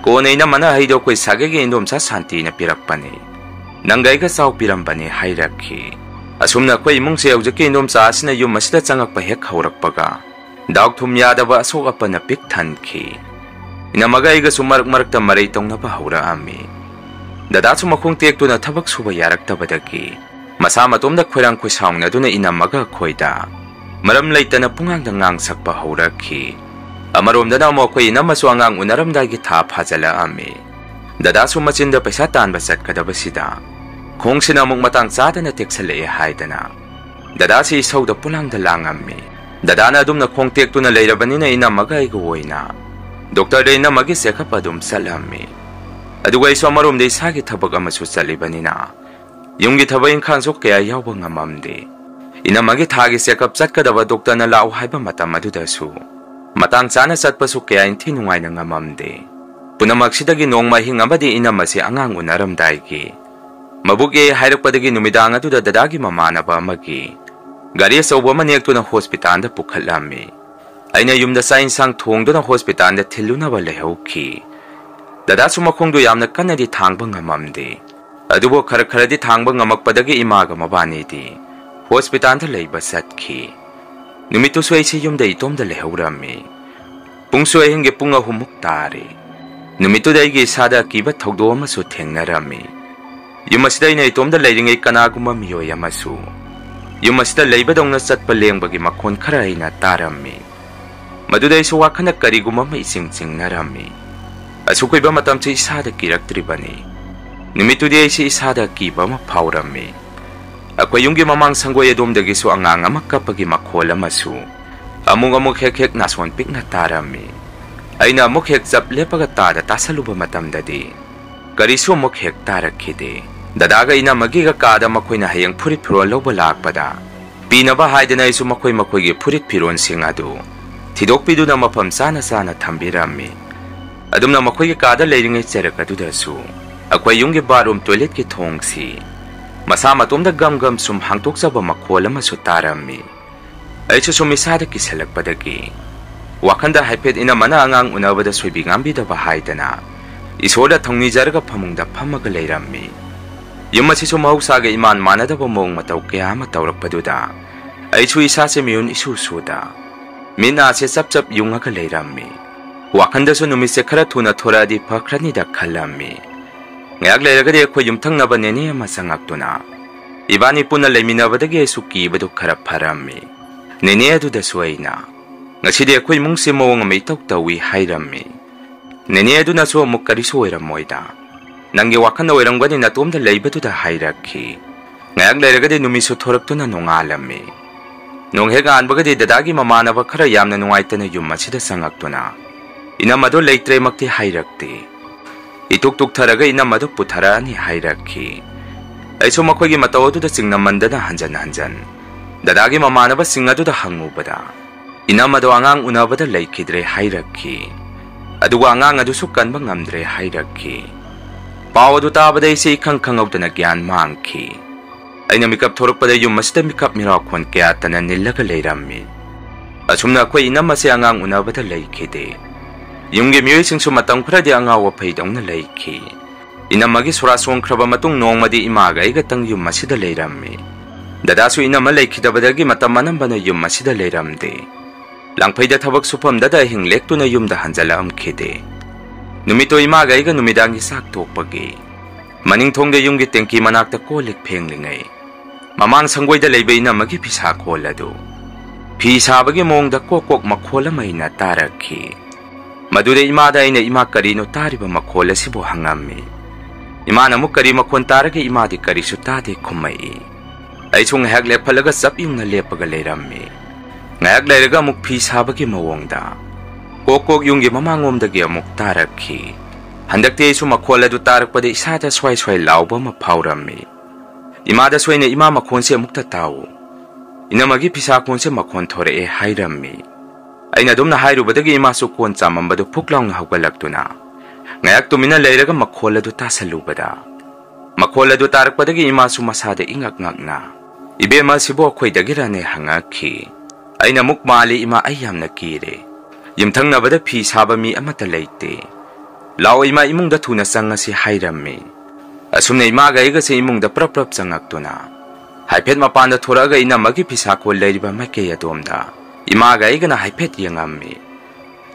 ꯀꯣꯟꯅ ꯏꯅꯝꯃꯅ ꯍꯩꯗꯣ ꯑꯩꯈꯣꯏ ꯁꯥꯒꯩꯒꯤ ꯏꯟꯗꯣꯝꯆꯥ ꯁꯥꯟꯇꯤꯅ ꯄꯤꯔꯛꯄꯅꯤ, "ꯅꯪꯒ ꯑꯩꯒ ꯆꯥꯎ ꯄꯤꯔꯝꯕꯅꯤ" ꯍꯥꯏꯔꯛꯈꯤ꯫ ꯑꯁꯨꯝꯅ ꯑꯩꯈꯣꯏ ꯏꯃꯨꯡꯁꯦ ꯍꯧꯖꯤꯛꯀꯤ ꯏꯟꯗꯣꯝꯆꯥ ꯑꯁꯤꯅ ꯌꯨꯝ ꯑꯁꯤꯗ ꯆꯪꯉꯛꯄ ꯍꯦꯛ ꯍꯧꯔꯛꯄꯒ ꯗꯥꯎ ꯊꯨꯝ ꯌꯥꯗꯕ ꯑꯁꯣꯛ ꯑꯄꯟꯅ ꯄꯤꯛ ꯊꯟꯈꯤ꯫ ꯏꯅꯝꯃꯒ ꯑꯩꯒꯁꯨ ꯃꯔꯛ ꯃꯔꯛꯇ ꯃꯔꯩ ꯇꯧꯅꯕ ꯍꯧꯔꯛꯑꯝꯃꯤ꯫ ꯗꯗꯥꯁꯨ ꯃꯈꯣꯡ ꯇꯦꯛꯇꯨꯅ ꯊꯕꯛ ꯁꯨꯕ ꯌꯥꯔꯛꯇꯕꯗꯒꯤ ꯃꯁꯥ ꯃꯇꯣꯝꯗ ꯈꯣꯏꯔꯥꯡ ꯈꯣꯏꯁꯥꯎꯅꯗꯨꯅ ꯏꯅꯝꯃꯒ ꯑꯩꯈꯣꯏꯗ ꯃꯔꯝ ꯂꯩꯇꯅ ꯄꯨꯡꯉꯥꯡꯗ ꯉꯥꯡ ꯁꯛꯄ ꯍꯧꯔꯛꯈꯤ꯫ ꯑꯃꯔꯣꯝꯗꯅ ꯑꯃꯨꯛ ꯑꯩꯈꯣꯏ ꯏꯅꯝꯃꯁꯨ ꯑꯉꯥꯡ ꯎꯅꯔꯝꯗꯥꯏꯒꯤ ꯊꯥ ꯐꯥꯖꯤꯜꯂꯛꯑꯝꯃꯤ꯫ ꯗꯗꯥꯁꯨ ꯃꯆꯤꯟꯗ ꯄꯩꯁꯥ ꯇꯥꯟꯕ ꯆꯠꯀꯗꯕꯁꯤꯗ ꯈꯣꯡꯁꯤꯅ ꯑꯃꯨꯛ ꯃꯇꯥꯡ ꯆꯥꯗꯅ ꯇꯦꯛꯁꯜꯂꯛꯑꯦ ꯍꯥꯏꯗꯅ ꯗꯗꯥꯁꯤ ꯏꯁꯧꯗ ꯄꯨꯂꯥꯡꯗ ꯂꯥꯡꯉꯝꯃꯤ꯫ ꯗꯗꯥꯅ ꯑꯗꯨꯝꯅ ꯈꯣꯡ ꯇꯦꯛꯇꯨꯅ ꯂꯩꯔꯕꯅꯤꯅ ꯏꯅꯝꯃꯒ ꯑꯩꯒ ꯑꯣꯏꯅ ꯗꯣꯛꯇꯔꯗ ꯏꯅꯝꯃꯒꯤ ꯆꯦꯛꯑꯞ ꯑꯗꯨꯝ ꯆꯠꯂꯝꯃꯤ꯫ ꯑꯗꯨꯒ ꯑꯩꯁꯨ ꯑꯃꯔꯣꯝꯗ ꯏꯁꯥꯒꯤ ꯊꯕꯛ ꯑꯃꯁꯨ ꯆꯠꯂꯤꯕꯅꯤꯅ ꯌꯨꯝꯒꯤ ꯊꯕꯛ ꯏꯪꯈꯥꯡꯁꯨ ꯀꯌꯥ ꯌꯥꯎꯕ ꯉꯝꯃꯝꯗꯦ꯫ ꯏꯅꯝꯃꯒꯤ ꯊꯥꯒꯤ ꯆꯦꯛꯑꯞ ꯆꯠꯀꯗꯕ ꯗꯣꯛꯇꯔꯅ ꯂꯥꯛꯎ ꯍꯥꯏꯕ ꯃꯇꯝ ꯑꯗꯨꯗꯁꯨ ꯃꯇꯥꯡ ꯆꯥꯅ ꯆꯠꯄꯁꯨ ꯀꯌꯥ ꯏꯟꯊꯤ ꯅꯨꯡꯉꯥꯏꯅ ꯉꯝꯃꯝꯗꯦ꯫ ꯄꯨꯝꯅꯃꯛꯁꯤꯗꯒꯤ ꯅꯣꯡꯃ ꯑꯍꯤꯡ ꯑꯃꯗꯤ ꯏꯅꯝꯃꯁꯤ ꯑꯉꯥꯡ ꯎꯅꯔꯝꯗꯥꯏꯒꯤ ꯃꯕꯨꯛ ꯑꯦ ꯍꯥꯏꯔꯛꯄꯗꯒꯤ ꯅꯨꯃꯤꯗꯥꯡ ꯑꯗꯨꯗ ꯗꯗꯥꯒꯤ ꯃꯃꯥꯟꯅꯕ ꯑꯃꯒꯤ ꯒꯥꯔꯤ ꯑꯆꯧꯕ ꯑꯃ ꯅꯦꯛꯇꯨꯅ ꯍꯣꯁꯄꯤꯇꯥꯜꯗ ꯄꯨꯈꯠꯂꯝꯃꯤ꯫ ꯑꯩꯅ ꯌꯨꯝꯗ ꯆꯥꯛ ꯏꯟꯁꯥꯡ ꯊꯣꯡꯗꯨꯅ ꯍꯣꯁꯄꯤꯇꯥꯜꯗ ꯊꯤꯜꯂꯨꯅꯕ ꯂꯩꯍꯧꯈꯤ꯫ ꯗꯗꯥꯁꯨ ꯃꯈꯣꯡꯗꯨ ꯌꯥꯝꯅ ꯀꯟꯅꯗꯤ ꯊꯥꯡꯕ ꯉꯝꯃꯝꯗꯦ꯫ ꯑꯗꯨꯕꯨ ꯈꯔ ꯈꯔꯗꯤ ꯊꯥꯡꯕ ꯉꯝꯃꯛꯄꯗꯒꯤ ꯏꯃꯥꯒ ꯃꯕꯥꯅꯤꯗꯤ ꯍꯣꯁꯄꯤꯇꯥꯜꯗ ꯂꯩꯕ ꯆꯠꯈꯤ꯫ ꯅꯨꯃꯤꯠꯇꯨꯁꯨ ꯑꯩꯁꯦ ꯌꯨꯝꯗ ꯏꯇꯣꯝꯗ ꯂꯩꯍꯧꯔꯝꯃꯤ꯫ ꯄꯨꯡꯁꯨ ꯑꯍꯤꯡꯒꯤ ꯄꯨꯡ ꯑꯍꯨꯝꯃꯨꯛ ꯇꯥꯔꯦ꯫ ꯅꯨꯃꯤꯠꯇꯨꯗ ꯑꯩꯒꯤ ꯏꯁꯥꯗ ꯑꯀꯤꯕ ꯊꯧꯗꯣꯛ ꯑꯃꯁꯨ ꯊꯦꯡꯅꯔꯝꯃꯤ꯫ ꯌꯨꯝ ꯑꯁꯤꯗ ꯑꯩꯅ ꯏꯇꯣꯝꯗ ꯂꯩꯔꯤꯉꯩ ꯀꯅꯥꯒꯨꯝꯕ ꯃꯤꯑꯣꯏ ꯑꯃꯁꯨ ꯌꯨꯝ ꯑꯁꯤꯗ ꯂꯩꯕꯗꯧꯅ ꯆꯠꯄ ꯂꯦꯡꯕꯒꯤ ꯃꯈꯣꯟ ꯈꯔ ꯑꯩꯅ ꯇꯥꯔꯝꯃꯤ꯫ ꯃꯗꯨꯗ ꯑꯩꯁꯨ ꯋꯥꯈꯜꯅ ꯀꯔꯤꯒꯨꯝꯕ ꯑꯃ ꯏꯆꯤꯡ ꯆꯤꯡꯅꯔꯝꯃꯤ꯫ ꯑꯁꯨꯛ ꯀꯨꯏꯕ ꯃꯇꯝꯁꯤ ꯏꯁꯥꯗ ꯀꯤꯔꯛꯇ꯭ꯔꯤꯕꯅꯤ꯫ ꯅꯨꯃꯤꯠꯇꯨꯗꯤ ꯑꯩꯁꯤ ꯏꯁꯥꯗ ꯑꯀꯤꯕ ꯑꯃ ꯐꯥꯎꯔꯝꯃꯤ꯫ ꯑꯩꯈꯣꯏ ꯌꯨꯝꯒꯤ ꯃꯃꯥꯡ ꯁꯪꯒꯣꯏ ꯑꯗꯣꯝꯗꯒꯤꯁꯨ ꯑꯉꯥꯡ ꯑꯃ ꯀꯞꯄꯒꯤ ꯃꯈꯣꯜ ꯑꯃꯁꯨ ꯑꯃꯨꯛ ꯑꯃꯨꯛ ꯍꯦꯛ ꯍꯦꯛ ꯅꯥꯁꯣꯟ ꯄꯤꯛꯅ ꯇꯥꯔꯝꯃꯤ꯫ ꯑꯩꯅ ꯑꯃꯨꯛ ꯍꯦꯛ ꯆꯞ ꯂꯦꯞꯄꯒ ꯇꯥꯗ ꯇꯥꯁꯜꯂꯨꯕ ꯃꯇꯝꯗꯗꯤ ꯀꯔꯤꯁꯨ ꯑꯃꯨꯛ ꯍꯦꯛ ꯇꯥꯔꯛꯈꯤꯗꯦ꯫ ꯗꯗꯥꯒ ꯏꯅꯝꯃꯒꯤꯒ ꯀꯥꯗ ꯃꯈꯣꯏꯅ ꯍꯌꯦꯡ ꯐꯨꯔꯤꯠ ꯐꯤꯔꯣꯜ ꯂꯧꯕ ꯂꯥꯛꯄꯗ ꯄꯤꯅꯕ ꯍꯥꯏꯗꯅ ꯑꯩꯁꯨ ꯃꯈꯣꯏ ꯃꯈꯣꯏꯒꯤ ꯐꯨꯔꯤꯠ ꯐꯤꯔꯣꯜꯁꯤꯡ ꯑꯗꯨ ꯊꯤꯗꯣꯛꯄꯤꯗꯨꯅ ꯃꯐꯝ ꯆꯥꯅ ꯆꯥꯅ ꯊꯝꯕꯤꯔꯝꯃꯤ꯫ ꯑꯗꯨꯝꯅ ꯃꯈꯣꯏꯒꯤ ꯀꯥꯗ ꯂꯩꯔꯤꯉꯩ ꯆꯔꯛ ꯑꯗꯨꯗꯁꯨ ꯑꯩꯈꯣꯏ ꯌꯨꯝꯒꯤ ꯕꯥꯠꯔꯨꯝ ꯇꯣꯏꯂꯦꯠꯀꯤ ꯊꯣꯡꯁꯤ ꯃꯁꯥ ꯃꯇꯣꯝꯗ ꯒꯝ ꯒꯝ ꯁꯨꯝ ꯍꯥꯡꯇꯣꯛꯆꯕ ꯃꯈꯣꯜ ꯑꯃꯁꯨ ꯇꯥꯔꯝꯃꯤ꯫ ꯑꯩꯁꯨ ꯁꯨꯝ ꯏꯁꯥꯗ ꯀꯤꯁꯜꯂꯛꯄꯗꯒꯤ ꯋꯥꯈꯟꯗ ꯍꯥꯏꯐꯦꯠ ꯏꯅꯝꯃꯅ ꯑꯉꯥꯡ ꯎꯅꯕꯗ ꯁꯣꯏꯕꯤ ꯉꯥꯝꯕꯤꯗꯕ ꯍꯥꯏꯗꯅ ꯏꯁꯣꯔꯗ ꯊꯧꯅꯤꯖꯔꯒ ꯐꯃꯨꯡꯗ ꯐꯝꯃꯒ ꯂꯩꯔꯝꯃꯤ꯫ ꯌꯨꯝ ꯑꯁꯤꯁꯨ ꯃꯍꯧꯁꯥꯒ ꯏꯃꯥꯟ ꯃꯥꯟꯅꯗꯕ ꯃꯑꯣꯡ ꯃꯇꯧ ꯀꯌꯥ ꯑꯃ ꯇꯧꯔꯛꯄꯗꯨꯗ ꯑꯩꯁꯨ ꯏꯁꯥꯁꯦ ꯃꯤꯍꯨꯟ ꯏꯁꯨ ꯁꯨꯗ ꯃꯤꯠ ꯅꯥꯁꯦ ꯆꯞ ꯆꯞ ꯌꯨꯡꯉꯒ ꯂꯩꯔꯝꯃꯤ꯫ ꯋꯥꯈꯟꯗꯁꯨ ꯅꯨꯃꯤꯠꯁꯦ ꯈꯔ ꯊꯨꯅ ꯊꯣꯔꯛꯑꯗꯤ ꯐꯈ꯭ꯔꯅꯤꯗ ꯈꯜꯂꯝꯃꯤ꯫ ꯉꯥꯏꯍꯥꯛ ꯂꯩꯔꯒꯗꯤ ꯑꯩꯈꯣꯏ ꯌꯨꯝꯊꯪꯅꯕ ꯅꯦꯅꯦ ꯑꯃ ꯆꯪꯉꯛꯇꯨꯅ ꯏꯕꯥꯅꯤ ꯄꯨꯟꯅ ꯂꯩꯃꯤꯟꯅꯕꯗꯒꯤ ꯑꯩꯁꯨ ꯀꯤꯕꯗꯨ ꯈꯔ ꯐꯔꯝꯃꯤ꯫ ꯅꯦꯅꯦ ꯑꯗꯨꯗꯁꯨ ꯑꯩꯅ, "ꯉꯁꯤꯗꯤ ꯑꯩꯈꯣꯏ ꯏꯃꯨꯡꯁꯦ ꯃꯑꯣꯡ ꯑꯃ ꯏꯇꯧ ꯇꯧꯏ" ꯍꯥꯏꯔꯝꯃꯤ꯫ ꯅꯦꯅꯦ ꯑꯗꯨꯅꯁꯨ ꯑꯃꯨꯛ, "ꯀꯔꯤꯁꯨ ꯑꯣꯏꯔꯝꯃꯣꯏꯗ, ꯅꯪꯒꯤ ꯋꯥꯈꯜꯅ ꯑꯣꯏꯔꯝꯒꯅꯤ" ꯅꯇꯣꯝꯗ ꯂꯩꯕꯗꯨꯗ ꯍꯥꯏꯔꯛꯈꯤ꯫ ꯉꯥꯏꯍꯥꯛ ꯂꯩꯔꯒꯗꯤ ꯅꯨꯃꯤꯠꯁꯨ ꯊꯣꯔꯛꯇꯨꯅ ꯅꯣꯡꯉꯥꯜꯂꯝꯃꯤ꯫ ꯅꯣꯡ ꯍꯦꯛ ꯉꯥꯟꯕꯒꯗꯤ ꯗꯗꯥꯒꯤ ꯃꯃꯥꯟꯅꯕ ꯈꯔ ꯌꯥꯝꯅ ꯅꯨꯡꯉꯥꯏꯇꯅ ꯌꯨꯝ ꯑꯁꯤꯗ ꯆꯪꯉꯛꯇꯨꯅ, "ꯏꯅꯝꯃꯗꯣ ꯂꯩꯇ꯭ꯔꯦꯃꯛꯇꯤ ꯍꯥꯏꯔꯛꯇꯦ꯫ ꯏꯇꯨꯛ ꯇꯨꯛꯊꯔꯒ ꯏꯅꯝꯃꯗꯣ ꯄꯨꯊꯔꯛꯑꯅꯤ" ꯍꯥꯏꯔꯛꯈꯤ꯫ ꯑꯩꯁꯨ ꯃꯈꯣꯏꯒꯤ ꯃꯇꯧ ꯑꯗꯨꯗ ꯆꯤꯡꯅꯃꯟꯗꯅ ꯍꯟꯖꯟ ꯍꯟꯖꯟ ꯗꯗꯥꯒꯤ ꯃꯃꯥꯟꯅꯕꯁꯤꯡ ꯑꯗꯨꯗ ꯍꯪꯉꯨꯕꯗ, "ꯏꯅꯝꯃꯗꯣ ꯑꯉꯥꯡ ꯎꯅꯕꯗ ꯂꯩꯈꯤꯗ꯭ꯔꯦ" ꯍꯥꯏꯔꯛꯈꯤ꯫ ꯑꯗꯨꯒ ꯑꯉꯥꯡ ꯑꯗꯨꯁꯨ ꯀꯟꯕ ꯉꯝꯗ꯭ꯔꯦ ꯍꯥꯏꯔꯛꯈꯤ꯫ ꯄꯥꯎ ꯑꯗꯨ ꯇꯥꯕꯗ ꯑꯩꯁꯦ ꯏꯈꯪ ꯈꯪꯍꯧꯗꯅ ꯒ꯭ꯌꯥꯟ ꯃꯥꯡꯈꯤ꯫ ꯑꯩꯅ ꯃꯤꯀꯞ ꯊꯣꯔꯛꯄꯗ ꯌꯨꯝ ꯑꯁꯤꯗ ꯃꯤꯀꯞ ꯃꯤꯔꯥꯎꯈꯣꯟ ꯀꯌꯥ ꯇꯅ ꯅꯤꯜꯂꯒ ꯂꯩꯔꯝꯃꯤ꯫ ꯑꯁꯨꯝꯅ ꯑꯩꯈꯣꯏ ꯏꯅꯝꯃꯁꯦ ꯑꯉꯥꯡ ꯎꯅꯕꯗ ꯂꯩꯈꯤꯗꯦ꯫ ꯌꯨꯝꯒꯤ ꯃꯤꯑꯣꯏꯁꯤꯡꯁꯨ ꯃꯇꯝ ꯈꯔꯗꯤ ꯑꯉꯥꯎ ꯑꯐꯩꯗꯧꯅ ꯂꯩꯈꯤ꯫ ꯏꯅꯝꯃꯒꯤ ꯁꯣꯔꯥ ꯆꯣꯡꯈ꯭ꯔꯕ ꯃꯇꯨꯡ ꯅꯣꯡꯃꯗꯤ ꯏꯃꯥꯒ ꯑꯩꯒꯇꯪ ꯌꯨꯝ ꯑꯁꯤꯗ ꯂꯩꯔꯝꯃꯤ꯫ ꯗꯗꯥꯁꯨ ꯏꯅꯝꯃ ꯂꯩꯈꯤꯗꯕꯗꯒꯤ ꯃꯇꯝ ꯑꯅꯝꯕꯅ ꯌꯨꯝ ꯑꯁꯤꯗ ꯂꯩꯔꯝꯗꯦ꯫ ꯂꯥꯡꯐꯩꯗ ꯊꯕꯛ ꯁꯨꯐꯝꯗꯗ ꯑꯍꯤꯡ ꯂꯦꯛꯇꯨꯅ ꯌꯨꯝꯗ ꯍꯟꯖꯤꯜꯂꯛꯑꯝꯈꯤꯗꯦ꯫ ꯅꯨꯃꯤꯠꯇꯣ ꯏꯃꯥꯒ ꯑꯩꯒ ꯅꯨꯃꯤꯗꯥꯡꯒꯤ ꯆꯥꯛ ꯇꯣꯛꯄꯒꯤ ꯃꯅꯤꯡ ꯊꯣꯡꯗ ꯌꯨꯝꯒꯤ ꯇꯦꯡꯀꯤ ꯃꯅꯥꯛꯇ ꯀꯣꯜ ꯂꯤꯛ ꯐꯦꯡꯂꯤꯉꯩ, ꯃꯃꯥꯡ ꯁꯪꯒꯣꯏꯗ ꯂꯩꯕ ꯏꯅꯝꯃꯒꯤ ꯐꯤꯁꯥ ꯈꯣꯜ ꯑꯗꯨ ꯐꯤ ꯁꯥꯕꯒꯤ ꯃꯑꯣꯡꯗ ꯀꯣꯛ ꯀꯣꯛ ꯃꯈꯣꯜ ꯑꯃ ꯑꯩꯅ ꯇꯥꯔꯛꯈꯤ꯫ ꯃꯗꯨꯗ ꯏꯃꯥꯗ ꯑꯩꯅ, "ꯏꯃꯥ, ꯀꯔꯤꯅꯣ ꯇꯥꯔꯤꯕ ꯃꯈꯣꯜ ꯑꯁꯤꯕꯨ?" ꯍꯪꯉꯝꯃꯤ꯫ ꯏꯃꯥꯅ ꯑꯃꯨꯛ, "ꯀꯔꯤ ꯃꯈꯣꯜ ꯇꯥꯔꯒꯦ? ꯏꯃꯥꯗꯤ ꯀꯔꯤꯁꯨ ꯇꯥꯗꯦ" ꯈꯨꯝꯃꯛꯏ꯫ ꯑꯩꯁꯨ ꯉꯥꯏꯍꯥꯛ ꯂꯦꯞꯐꯠꯂꯒ ꯆꯞ ꯌꯨꯡꯅ ꯂꯦꯞꯄꯒ ꯂꯩꯔꯝꯃꯤ꯫ ꯉꯥꯏꯍꯥꯛ ꯂꯩꯔꯒ ꯑꯃꯨꯛ ꯐꯤ ꯁꯥꯕꯒꯤ ꯃꯑꯣꯡꯗ ꯀꯣꯛ ꯀꯣꯛ ꯌꯨꯝꯒꯤ ꯃꯃꯥꯡꯂꯣꯝꯗꯒꯤ ꯑꯃꯨꯛ ꯇꯥꯔꯛꯈꯤ꯫ ꯍꯟꯗꯛꯇꯤ ꯑꯩꯁꯨ ꯃꯈꯣꯜ ꯑꯗꯨ ꯇꯥꯔꯛꯄꯗ ꯏꯁꯥꯗ ꯁ꯭ꯋꯥꯏ ꯁ꯭ꯋꯥꯏ ꯂꯥꯎꯕ ꯑꯃ ꯐꯥꯎꯔꯝꯃꯤ꯫ ꯏꯃꯥꯗꯁꯨ ꯑꯩꯅ, "ꯏꯃꯥ, ꯃꯈꯣꯟꯁꯦ ꯑꯃꯨꯛꯇ ꯇꯥꯎ꯫ ꯏꯅꯝꯃꯒꯤ ꯐꯤꯁꯥ ꯈꯣꯟꯁꯦ ꯃꯈꯣꯟ ꯊꯣꯔꯛꯑꯦ" ꯍꯥꯏꯔꯝꯃꯤ꯫ ꯑꯩꯅ ꯑꯗꯨꯝꯅ ꯍꯥꯏꯔꯨꯕꯗꯒꯤ ꯏꯃꯥꯁꯨ ꯀꯣꯟ ꯆꯥꯝꯃꯝꯕꯗꯨ ꯐꯨꯛ ꯂꯥꯎꯅ ꯍꯧꯒꯠꯂꯛꯇꯨꯅ ꯉꯥꯏꯍꯥꯛ ꯇꯨꯃꯤꯟꯅ ꯂꯩꯔꯒ ꯃꯈꯣꯜ ꯑꯗꯨ ꯇꯥꯁꯜꯂꯨꯕꯗ, ꯃꯈꯣꯜ ꯑꯗꯨ ꯇꯥꯔꯛꯄꯗꯒꯤ ꯏꯃꯥꯁꯨ ꯃꯁꯥꯗ ꯏꯉꯛ ꯉꯛꯅ, "ꯏꯕꯦꯝꯃ, ꯑꯁꯤꯕꯨ ꯑꯩꯈꯣꯏꯗꯒꯤꯔꯅꯦ?" ꯍꯪꯉꯛꯈꯤ꯫ ꯑꯩꯅ ꯑꯃꯨꯛ, "ꯃꯥꯜꯂꯤ ꯏꯃꯥ, ꯑꯩ ꯌꯥꯝꯅ ꯀꯤꯔꯦ꯫ ꯌꯨꯝꯊꯪꯅꯕꯗ ꯐꯤ ꯁꯥꯕ ꯃꯤ ꯑꯃꯠꯇ ꯂꯩꯇꯦ꯫ ꯂꯥꯛꯑꯣ ꯏꯃꯥ, ꯏꯃꯨꯡꯗ ꯊꯨꯅ ꯆꯪꯉꯁꯤ" ꯍꯥꯏꯔꯝꯃꯤ꯫ ꯑꯁꯨꯝꯅ ꯏꯃꯥꯒ ꯑꯩꯒꯁꯦ ꯏꯃꯨꯡꯗ ꯄ꯭ꯔꯞ ꯄ꯭ꯔꯞ ꯆꯪꯉꯛꯇꯨꯅ ꯍꯥꯏꯐꯦꯠ ꯃꯄꯥꯟꯗ ꯊꯣꯔꯛꯑꯒ ꯏꯅꯝꯃꯒꯤ ꯐꯤꯁꯥ ꯈꯣꯜ ꯂꯩꯔꯤꯕ ꯃꯥꯏꯀꯩ ꯑꯗꯣꯝꯗ ꯏꯃꯥꯒ ꯑꯩꯒꯅ ꯍꯥꯏꯐꯦꯠ ꯌꯦꯡꯉꯝꯃꯤ꯫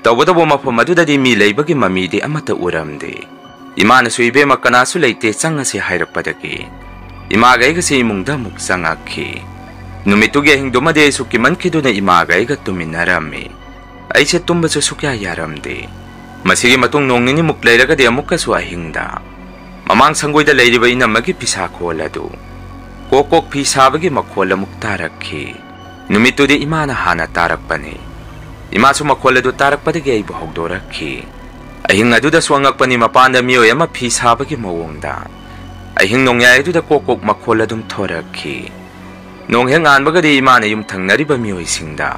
ꯇꯧꯕꯇꯕꯨ ꯃꯐꯝ ꯑꯗꯨꯗꯗꯤ ꯃꯤ ꯂꯩꯕꯒꯤ ꯃꯃꯤꯗꯤ ꯑꯃꯠꯇ ꯎꯔꯝꯗꯦ꯫ ꯏꯃꯥꯅꯁꯨ, "ꯏꯕꯦꯝꯃ, ꯀꯅꯥꯁꯨ ꯂꯩꯇꯦ, ꯆꯪꯉꯁꯤ" ꯍꯥꯏꯔꯛꯄꯗꯒꯤ ꯏꯃꯥꯒ ꯑꯩꯒꯁꯦ ꯏꯃꯨꯡꯗ ꯑꯃꯨꯛ ꯆꯪꯉꯛꯈꯤ꯫ ꯅꯨꯃꯤꯠꯇꯨꯒꯤ ꯑꯍꯤꯡꯗꯨꯃꯗꯤ ꯑꯩꯁꯨ ꯀꯤꯃꯟꯈꯤꯗꯨꯅ ꯏꯃꯥꯒ ꯑꯩꯒ ꯇꯨꯝꯃꯤꯟꯅꯔꯝꯃꯤ꯫ ꯑꯩꯁꯦ ꯇꯨꯝꯕꯁꯨ ꯁꯨꯛꯌꯥ ꯌꯥꯔꯝꯗꯦ꯫ ꯃꯁꯤꯒꯤ ꯃꯇꯨꯡ ꯅꯣꯡ ꯅꯤꯅꯤꯃꯨꯛ ꯂꯩꯔꯒꯗꯤ ꯑꯃꯨꯛꯀꯁꯨ ꯑꯍꯤꯡꯗ ꯃꯃꯥꯡ ꯁꯪꯒꯣꯏꯗ ꯂꯩꯔꯤꯕ ꯏꯅꯝꯃꯒꯤ ꯐꯤꯁꯥ ꯈꯣꯜ ꯑꯗꯨ ꯀꯣꯛ ꯀꯣꯛ ꯐꯤ ꯁꯥꯕꯒꯤ ꯃꯈꯣꯜ ꯑꯃꯨꯛ ꯇꯥꯔꯛꯈꯤ꯫ ꯅꯨꯃꯤꯠꯇꯨꯗꯤ ꯏꯃꯥꯅ ꯍꯥꯟꯅ ꯇꯥꯔꯛꯄꯅꯤ꯫ ꯏꯃꯥꯁꯨ ꯃꯈꯣꯜ ꯑꯗꯨ ꯇꯥꯔꯛꯄꯗꯒꯤ ꯑꯩꯕꯨ ꯍꯧꯗꯣꯔꯛꯈꯤ꯫ ꯑꯍꯤꯡ ꯑꯗꯨꯗꯁꯨ ꯑꯉꯛꯄꯅꯤ, ꯃꯄꯥꯟꯗ ꯃꯤꯑꯣꯏ ꯑꯃ ꯐꯤ ꯁꯥꯕꯒꯤ ꯃꯑꯣꯡꯗ ꯑꯍꯤꯡ ꯅꯣꯡꯌꯥꯏ ꯑꯗꯨꯗ ꯀꯣꯛ ꯀꯣꯛ ꯃꯈꯣꯜ ꯑꯗꯨꯝ ꯊꯣꯔꯛꯈꯤ꯫ ꯅꯣꯡ ꯍꯦꯛ ꯉꯥꯟꯕꯒꯗꯤ ꯏꯃꯥꯅ ꯌꯨꯝ ꯊꯪꯅꯔꯤꯕ ꯃꯤꯑꯣꯏꯁꯤꯡꯗ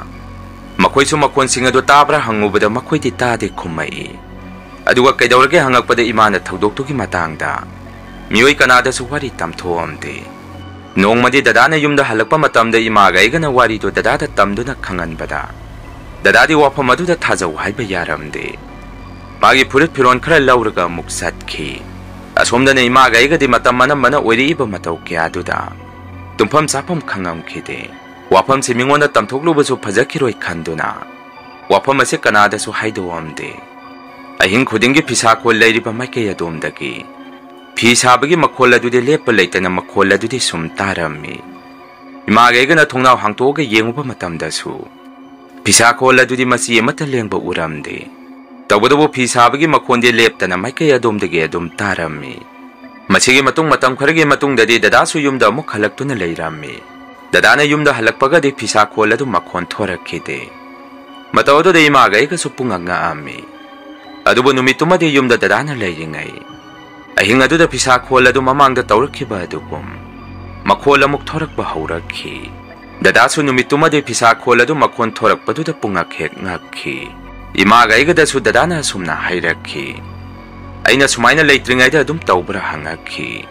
ꯑꯩꯈꯣꯏꯁꯨ ꯃꯈꯣꯟꯁꯤꯡ ꯑꯗꯨ ꯇꯥꯕ꯭ꯔꯥ ꯍꯪꯉꯨꯕꯗ ꯃꯈꯣꯏꯗꯤ ꯇꯥꯗꯦ ꯈꯨꯝꯃꯛꯏ꯫ ꯑꯗꯨꯒ ꯀꯩꯗꯧꯔꯒꯦ ꯍꯪꯉꯛꯄꯗ ꯏꯃꯥꯅ ꯊꯧꯗꯣꯛꯇꯨꯒꯤ ꯃꯇꯥꯡꯗ ꯃꯤꯑꯣꯏ ꯀꯅꯥꯗꯁꯨ ꯋꯥꯔꯤ ꯇꯝꯊꯣꯛꯑꯝꯗꯦ꯫ ꯅꯣꯡꯃꯗꯤ ꯗꯗꯥꯅ ꯌꯨꯝꯗ ꯍꯜꯂꯛꯄ ꯃꯇꯝꯗ ꯏꯃꯥꯒ ꯑꯩꯒꯅ ꯋꯥꯔꯤꯗꯨ ꯗꯗꯥꯗ ꯇꯝꯗꯨꯅ ꯈꯪꯍꯟꯕꯗ, ꯗꯗꯥꯗꯤ ꯋꯥꯐꯝ ꯑꯗꯨꯗ ꯊꯥꯖꯧ ꯍꯥꯏꯕ ꯌꯥꯔꯝꯗꯦ꯫ ꯃꯥꯒꯤ ꯐꯨꯔꯤꯠ ꯐꯤꯔꯣꯜ ꯈꯔ ꯂꯧꯔꯒ ꯑꯃꯨꯛ ꯆꯠꯈꯤ꯫ ꯑꯁꯣꯝꯗꯅ ꯏꯃꯥꯒ ꯑꯩꯒꯗꯤ ꯃꯇꯝ ꯑꯅꯝꯕꯅ ꯑꯣꯏꯔꯛꯏꯕ ꯃꯇꯧ ꯀꯌꯥꯗꯨꯗ ꯇꯨꯝꯐꯝ ꯆꯥꯐꯝ ꯈꯪꯉꯝꯈꯤꯗꯦ꯫ ꯋꯥꯐꯝꯁꯤ ꯃꯤꯉꯣꯟꯗ ꯇꯝꯊꯣꯛꯂꯨꯕꯁꯨ ꯐꯖꯈꯤꯔꯣꯏ ꯈꯟꯗꯨꯅ ꯋꯥꯐꯝ ꯑꯁꯤ ꯀꯅꯥꯗꯁꯨ ꯍꯥꯏꯗꯣꯛꯑꯝꯗꯦ꯫ ꯑꯍꯤꯡ ꯈꯨꯗꯤꯡꯒꯤ ꯐꯤꯁꯥꯈꯣꯜ ꯂꯩꯔꯤꯕ ꯃꯥꯏꯀꯩ ꯑꯗꯣꯝꯗꯒꯤ ꯐꯤ ꯁꯥꯕꯒꯤ ꯃꯈꯣꯜ ꯑꯗꯨꯗꯤ ꯂꯦꯞꯄ ꯂꯩꯇꯅ ꯃꯈꯣꯜ ꯑꯗꯨꯗꯤ ꯁꯨꯝ ꯇꯥꯔꯝꯃꯤ꯫ ꯏꯃꯥꯒ ꯑꯩꯒꯅ ꯊꯣꯡꯅꯥꯎ ꯍꯥꯡꯇꯣꯛꯑꯒ ꯌꯦꯡꯉꯨꯕ ꯃꯇꯝꯗꯁꯨ ꯐꯤꯁꯥꯈꯣꯜ ꯑꯗꯨꯗꯤ ꯃꯆꯤ ꯑꯃꯠꯇ ꯂꯦꯡꯕ ꯎꯔꯝꯗꯦ꯫ ꯇꯧꯕꯇꯕꯨ ꯐꯤ ꯁꯥꯕꯒꯤ ꯃꯈꯣꯟꯗꯤ ꯂꯦꯞꯇꯅ ꯃꯥꯏꯀꯩ ꯑꯗꯣꯝꯗꯒꯤ ꯑꯗꯨꯝ ꯇꯥꯔꯝꯃꯤ꯫ ꯃꯁꯤꯒꯤ ꯃꯇꯨꯡ ꯃꯇꯝ ꯈꯔꯒꯤ ꯃꯇꯨꯡꯗꯗꯤ ꯗꯗꯥꯁꯨ ꯌꯨꯝꯗ ꯑꯃꯨꯛ ꯍꯜꯂꯛꯇꯨꯅ ꯂꯩꯔꯝꯃꯤ꯫ ꯗꯗꯥꯅ ꯌꯨꯝꯗ ꯍꯜꯂꯛꯄꯒꯗꯤ ꯐꯤꯁꯥꯈꯣꯜ ꯑꯗꯨ ꯃꯈꯣꯟ ꯊꯣꯔꯛꯈꯤꯗꯦ꯫ ꯃꯇꯧ ꯑꯗꯨꯗ ꯏꯃꯥꯒ ꯑꯩꯒꯁꯨ ꯄꯨꯡꯉꯛ ꯉꯛꯑꯝꯃꯤ꯫ ꯑꯗꯨꯕꯨ ꯅꯨꯃꯤꯠꯇꯨꯃꯗꯤ ꯌꯨꯝꯗ ꯗꯗꯥꯅ ꯂꯩꯔꯤꯉꯩ ꯑꯍꯤꯡ ꯑꯗꯨꯗ ꯐꯤꯁꯥꯈꯣꯜ ꯑꯗꯨ ꯃꯃꯥꯡꯗ ꯇꯧꯔꯛꯈꯤꯕ ꯑꯗꯨꯒꯨꯝ ꯃꯈꯣꯜ ꯑꯃꯨꯛ ꯊꯣꯔꯛꯄ ꯍꯧꯔꯛꯈꯤ꯫ ꯗꯗꯥꯁꯨ ꯅꯨꯃꯤꯠꯇꯨꯃꯗꯤ ꯐꯤꯁꯥꯈꯣꯜ ꯑꯗꯨ ꯃꯈꯣꯟ ꯊꯣꯔꯛꯄꯗꯨꯗ ꯄꯨꯡꯉꯛ ꯍꯦꯛ ꯉꯛꯈꯤ꯫ ꯏꯃꯥꯒ ꯑꯩꯒꯗꯁꯨ ꯗꯗꯥꯅ ꯑꯁꯨꯝꯅ ꯍꯥꯏꯔꯛꯈꯤ꯫ ꯑꯩꯅ ꯁꯨꯃꯥꯏꯅ ꯂꯩꯇ꯭ꯔꯤꯉꯩꯗ ꯑꯗꯨꯝ ꯇꯧꯕ꯭ꯔꯥ ꯍꯪꯉꯛꯈꯤ꯫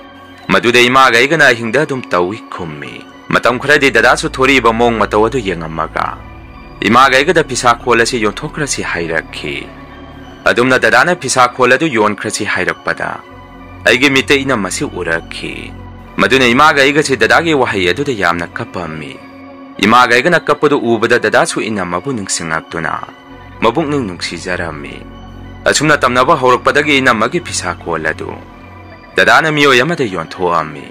ꯃꯗꯨꯗ ꯏꯃꯥꯒ ꯑꯩꯒꯅ ꯑꯍꯤꯡꯗ ꯑꯗꯨꯝ ꯇꯧꯏ ꯈꯨꯝꯃꯤ꯫ ꯃꯇꯝ ꯈꯔꯗꯤ ꯗꯗꯥꯁꯨ ꯊꯣꯔꯛꯏꯕ ꯃꯑꯣꯡ ꯃꯇꯧ ꯑꯗꯨ ꯌꯦꯡꯉꯝꯃꯒ ꯏꯃꯥꯒ ꯑꯩꯒꯗ ꯐꯤꯁꯥꯈꯣꯜ ꯑꯁꯤ ꯌꯣꯟꯊꯣꯛꯈ꯭ꯔꯁꯤ ꯍꯥꯏꯔꯛꯈꯤ꯫ ꯑꯗꯨꯝꯅ ꯗꯗꯥꯅ ꯐꯤꯁꯥꯈꯣꯜ ꯑꯗꯨ ꯌꯣꯟꯈ꯭ꯔꯁꯤ ꯍꯥꯏꯔꯛꯄꯗ ꯑꯩꯒꯤ ꯃꯤꯠꯇ ꯏꯅꯝ ꯑꯁꯤ ꯎꯔꯛꯈꯤ꯫ ꯃꯗꯨꯅ ꯏꯃꯥꯒ ꯑꯩꯒꯁꯤ ꯗꯗꯥꯒꯤ ꯋꯥꯍꯩ ꯑꯗꯨꯗ ꯌꯥꯝꯅ ꯀꯞꯄꯝꯃꯤ꯫ ꯏꯃꯥꯒ ꯑꯩꯒꯅ ꯀꯞꯄꯗꯨ ꯎꯕꯗ ꯗꯗꯥꯁꯨ ꯏꯅꯝ ꯑꯕꯨ ꯅꯤꯡꯁꯤꯡꯉꯛꯇꯨꯅ ꯃꯕꯨꯛꯅꯤꯡ ꯅꯨꯡꯁꯤꯖꯔꯝꯃꯤ꯫ ꯑꯁꯨꯝꯅ ꯇꯝꯅꯕ ꯍꯧꯔꯛꯄꯗꯒꯤ ꯏꯅꯝꯃꯒꯤ ꯐꯤꯁꯥꯈꯣꯜ ꯑꯗꯨ ꯗꯗꯥꯅ ꯃꯤꯑꯣꯏ ꯑꯃꯗ ꯌꯣꯟꯊꯣꯛꯑꯝꯃꯤ꯫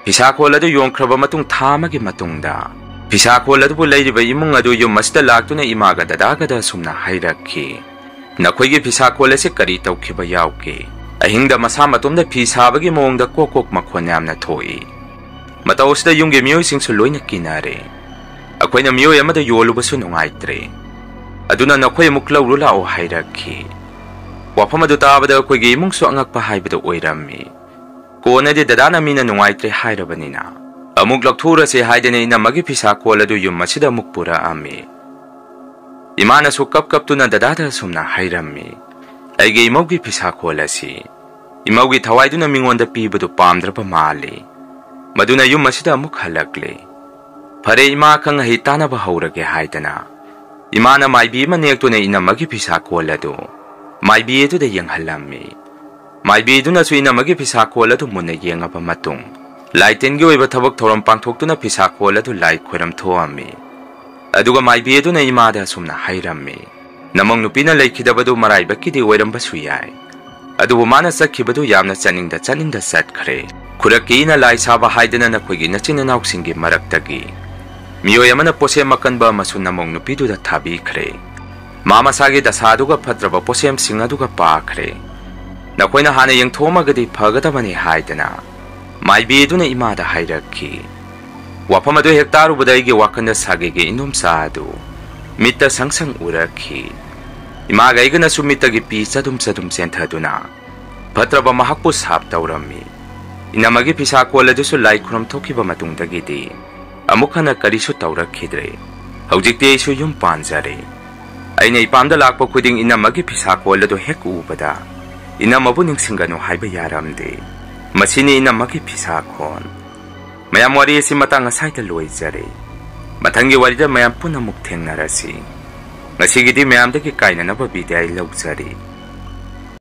ꯐꯤꯁꯥꯈꯣꯜ ꯑꯗꯨ ꯌꯣꯟꯈ꯭ꯔꯕ ꯃꯇꯨꯡ ꯊꯥ ꯑꯃꯒꯤ ꯃꯇꯨꯡꯗ ꯐꯤꯁꯥꯈꯣꯜ ꯑꯗꯨꯕꯨ ꯂꯩꯔꯤꯕ ꯏꯃꯨꯡ ꯑꯗꯨ ꯌꯨꯝ ꯑꯁꯤꯗ ꯂꯥꯛꯇꯨꯅ ꯏꯃꯥꯒ ꯗꯗꯥꯒꯗ ꯑꯁꯨꯝꯅ ꯍꯥꯏꯔꯛꯈꯤ, "ꯅꯈꯣꯏꯒꯤ ꯐꯤꯁꯥꯈꯣꯜ ꯑꯁꯤ ꯀꯔꯤ ꯇꯧꯈꯤꯕ ꯌꯥꯎꯒꯦ? ꯑꯍꯤꯡꯗ ꯃꯁꯥ ꯃꯇꯣꯝꯗ ꯐꯤ ꯁꯥꯕꯒꯤ ꯃꯑꯣꯡꯗ ꯀꯣꯛ ꯀꯣꯛ ꯃꯈꯣꯟ ꯌꯥꯝꯅ ꯊꯣꯛꯏ꯫ ꯃꯇꯧ ꯑꯁꯤꯗ ꯌꯨꯝꯒꯤ ꯃꯤꯑꯣꯏꯁꯤꯡꯁꯨ ꯂꯣꯏꯅ ꯀꯤꯅꯔꯦ꯫ ꯑꯩꯈꯣꯏꯅ ꯃꯤꯑꯣꯏ ꯑꯃꯗ ꯌꯣꯜꯂꯨꯕꯁꯨ ꯅꯨꯡꯉꯥꯏꯇ꯭ꯔꯦ꯫ ꯑꯗꯨꯅ ꯅꯈꯣꯏ ꯑꯃꯨꯛ ꯂꯧꯔꯨ ꯂꯥꯛꯑꯣ" ꯍꯥꯏꯔꯛꯈꯤ꯫ ꯋꯥꯐꯝ ꯑꯗꯨ ꯇꯥꯕꯗ ꯑꯩꯈꯣꯏꯒꯤ ꯏꯃꯨꯡꯁꯨ ꯑꯉꯛꯄ ꯍꯥꯏꯕꯗꯨ ꯑꯣꯏꯔꯝꯃꯤ꯫ ꯀꯣꯟꯅꯗꯤ ꯗꯗꯥꯅ ꯃꯤꯅ ꯅꯨꯡꯉꯥꯏꯇ꯭ꯔꯦ ꯍꯥꯏꯔꯕꯅꯤꯅ ꯑꯃꯨꯛ ꯂꯧꯊꯣꯛꯎꯔꯁꯦ ꯍꯥꯏꯗꯅ ꯏꯅꯝꯃꯒꯤ ꯐꯤꯁꯥ ꯀꯣꯜ ꯑꯗꯨ ꯌꯨꯝ ꯑꯁꯤꯗ ꯑꯃꯨꯛ ꯄꯨꯔꯛꯑꯝꯃꯤ꯫ ꯏꯃꯥꯅꯁꯨ ꯀꯞ ꯀꯞꯇꯨꯅ ꯗꯗꯥꯗ ꯑꯁꯨꯝꯅ ꯍꯥꯏꯔꯝꯃꯤ, "ꯑꯩꯒꯤ ꯏꯃꯧꯒꯤ ꯐꯤꯁꯥꯈꯣꯜ ꯑꯁꯤ ꯏꯃꯧꯒꯤ ꯊꯋꯥꯏꯗꯨꯅ ꯃꯤꯉꯣꯟꯗ ꯄꯤꯕꯗꯨ ꯄꯥꯝꯗ꯭ꯔꯕ ꯃꯥꯜꯂꯤ꯫ ꯃꯗꯨꯅ ꯌꯨꯝ ꯑꯁꯤꯗ ꯑꯃꯨꯛ ꯍꯜꯂꯛꯂꯦ꯫ ꯐꯔꯦ, ꯏꯃꯥ ꯑꯈꯪ ꯑꯍꯩ ꯇꯥꯟꯅꯕ ꯍꯧꯔꯒꯦ" ꯍꯥꯏꯗꯅ ꯏꯃꯥꯅ ꯃꯥꯏꯕꯤ ꯑꯃ ꯅꯦꯛꯇꯨꯅ ꯏꯅꯝꯃꯒꯤ ꯐꯤꯁꯥꯈꯣꯜ ꯑꯗꯨ ꯃꯥꯏꯕꯤ ꯑꯗꯨꯗ ꯌꯦꯡꯍꯜꯂꯝꯃꯤ꯫ ꯃꯥꯏꯕꯤꯗꯨꯅꯁꯨ ꯏꯅꯝꯃꯒꯤ ꯐꯤꯁꯥꯈꯣꯜ ꯑꯗꯨ ꯃꯨꯟꯅ ꯌꯦꯡꯉꯕ ꯃꯇꯨꯡ, ꯂꯥꯏ ꯇꯤꯟꯒꯤ ꯑꯣꯏꯕ ꯊꯕꯛ ꯊꯧꯔꯝ ꯄꯥꯡꯊꯣꯛꯇꯨꯅ ꯐꯤꯁꯥꯈꯣꯜ ꯑꯗꯨ ꯂꯥꯏ ꯈꯣꯏꯔꯝ ꯊꯣꯛꯑꯝꯃꯤ꯫ ꯑꯗꯨꯒ ꯃꯥꯏꯕꯤ ꯑꯗꯨꯅ ꯏꯃꯥꯗ ꯑꯁꯨꯝꯅ ꯍꯥꯏꯔꯝꯃꯤ, "ꯅꯃꯧ ꯅꯨꯄꯤꯅ ꯂꯩꯈꯤꯗꯕꯗꯨ ꯃꯔꯥꯏꯕꯛꯀꯤꯗꯤ ꯑꯣꯏꯔꯝꯕꯁꯨ ꯌꯥꯏ, ꯑꯗꯨꯕꯨ ꯃꯥꯅ ꯆꯠꯈꯤꯕꯗꯨ ꯌꯥꯝꯅ ꯆꯠꯅꯤꯡꯗ ꯆꯠꯅꯤꯡꯗ ꯆꯠꯈ꯭ꯔꯦ꯫ ꯈꯨꯔꯛꯀꯤ ꯏꯅ ꯂꯥꯏ ꯁꯥꯕ ꯍꯥꯏꯗꯅ ꯅꯈꯣꯏꯒꯤ ꯅꯆꯤꯟ ꯅꯅꯥꯎꯁꯤꯡꯒꯤ ꯃꯔꯛꯇꯒꯤ ꯃꯤꯑꯣꯏ ꯑꯃꯅ ꯄꯣꯠꯁꯦꯝ ꯑꯀꯟꯕ ꯑꯃꯁꯨ ꯅꯃꯧ ꯅꯨꯄꯤꯗꯨꯗ ꯊꯥꯕꯤꯈ꯭ꯔꯦ꯫ ꯃꯥ ꯃꯁꯥꯒꯤ ꯗꯁꯥꯗꯨꯒ ꯐꯠꯇ꯭ꯔꯕ ꯄꯣꯠꯁꯦꯝꯁꯤꯡ ꯑꯗꯨꯒ ꯄꯥꯈ꯭ꯔꯦ꯫ ꯅꯈꯣꯏꯅ ꯍꯥꯟꯅ ꯌꯦꯡꯊꯣꯛꯑꯝꯃꯒꯗꯤ ꯐꯒꯗꯕꯅꯤ" ꯍꯥꯏꯗꯅ ꯃꯥꯏꯕꯤ ꯑꯗꯨꯅ ꯏꯃꯥꯗ ꯍꯥꯏꯔꯛꯈꯤ꯫ ꯋꯥꯐꯝ ꯑꯗꯨ ꯍꯦꯛ ꯇꯥꯔꯨꯕꯗ ꯑꯩꯒꯤ ꯋꯥꯈꯜꯗ ꯁꯥꯒꯩꯒꯤ ꯏꯅꯣꯝꯆꯥ ꯑꯗꯨ ꯃꯤꯠꯇ ꯁꯪ ꯁꯪ ꯎꯔꯛꯈꯤ꯫ ꯏꯃꯥꯒ ꯑꯩꯒꯅꯁꯨ ꯃꯤꯠꯇꯒꯤ ꯄꯤ ꯆꯗꯨꯝ ꯆꯗꯨꯝ ꯆꯦꯟꯊꯗꯨꯅ ꯐꯠꯇ꯭ꯔꯕ ꯃꯍꯥꯛꯄꯨ ꯁꯥꯞ ꯇꯧꯔꯝꯃꯤ꯫ ꯏꯅꯝꯃꯒꯤ ꯐꯤꯁꯥꯀꯣꯜ ꯑꯗꯨꯁꯨ ꯂꯥꯏ ꯈꯨꯔꯨꯝ ꯊꯣꯛꯈꯤꯕ ꯃꯇꯨꯡꯗꯒꯤꯗꯤ ꯑꯃꯨꯛ ꯍꯟꯅ ꯀꯔꯤꯁꯨ ꯇꯧꯔꯛꯈꯤꯗ꯭ꯔꯦ꯫ ꯍꯧꯖꯤꯛꯇꯤ ꯑꯩꯁꯨ ꯌꯨꯝ ꯄꯥꯟꯖꯔꯦ꯫ ꯑꯩꯅ ꯏꯄꯥꯝꯗ ꯂꯥꯛꯄ ꯈꯨꯗꯤꯡ ꯏꯅꯝꯃꯒꯤ ꯐꯤꯁꯥꯀꯣꯜ ꯑꯗꯨ ꯍꯦꯛ ꯎꯕꯗ ꯏꯅꯝꯃꯕꯨ ꯅꯤꯡꯁꯤꯡꯒꯅꯨ ꯍꯥꯏꯕ ꯌꯥꯔꯝꯗꯦ꯫ ꯃꯁꯤꯅꯤ ꯏꯅꯝꯃꯒꯤ ꯐꯤꯁꯥꯈꯣꯜ꯫ ꯃꯌꯥꯝ, ꯋꯥꯔꯤ ꯑꯁꯤ ꯃꯇꯥꯡ ꯑꯁꯥꯏꯗ ꯂꯣꯏꯖꯔꯦ꯫ ꯃꯊꯪꯒꯤ ꯋꯥꯔꯤꯗ ꯃꯌꯥꯝ ꯄꯨꯟꯅ ꯑꯃꯨꯛ ꯊꯦꯡꯅꯔꯁꯤ꯫ ꯉꯁꯤꯒꯤꯗꯤ ꯃꯌꯥꯝꯗꯒꯤ ꯀꯥꯏꯅꯅꯕ ꯕꯤꯗꯥꯏ ꯂꯧꯖꯔꯤ꯫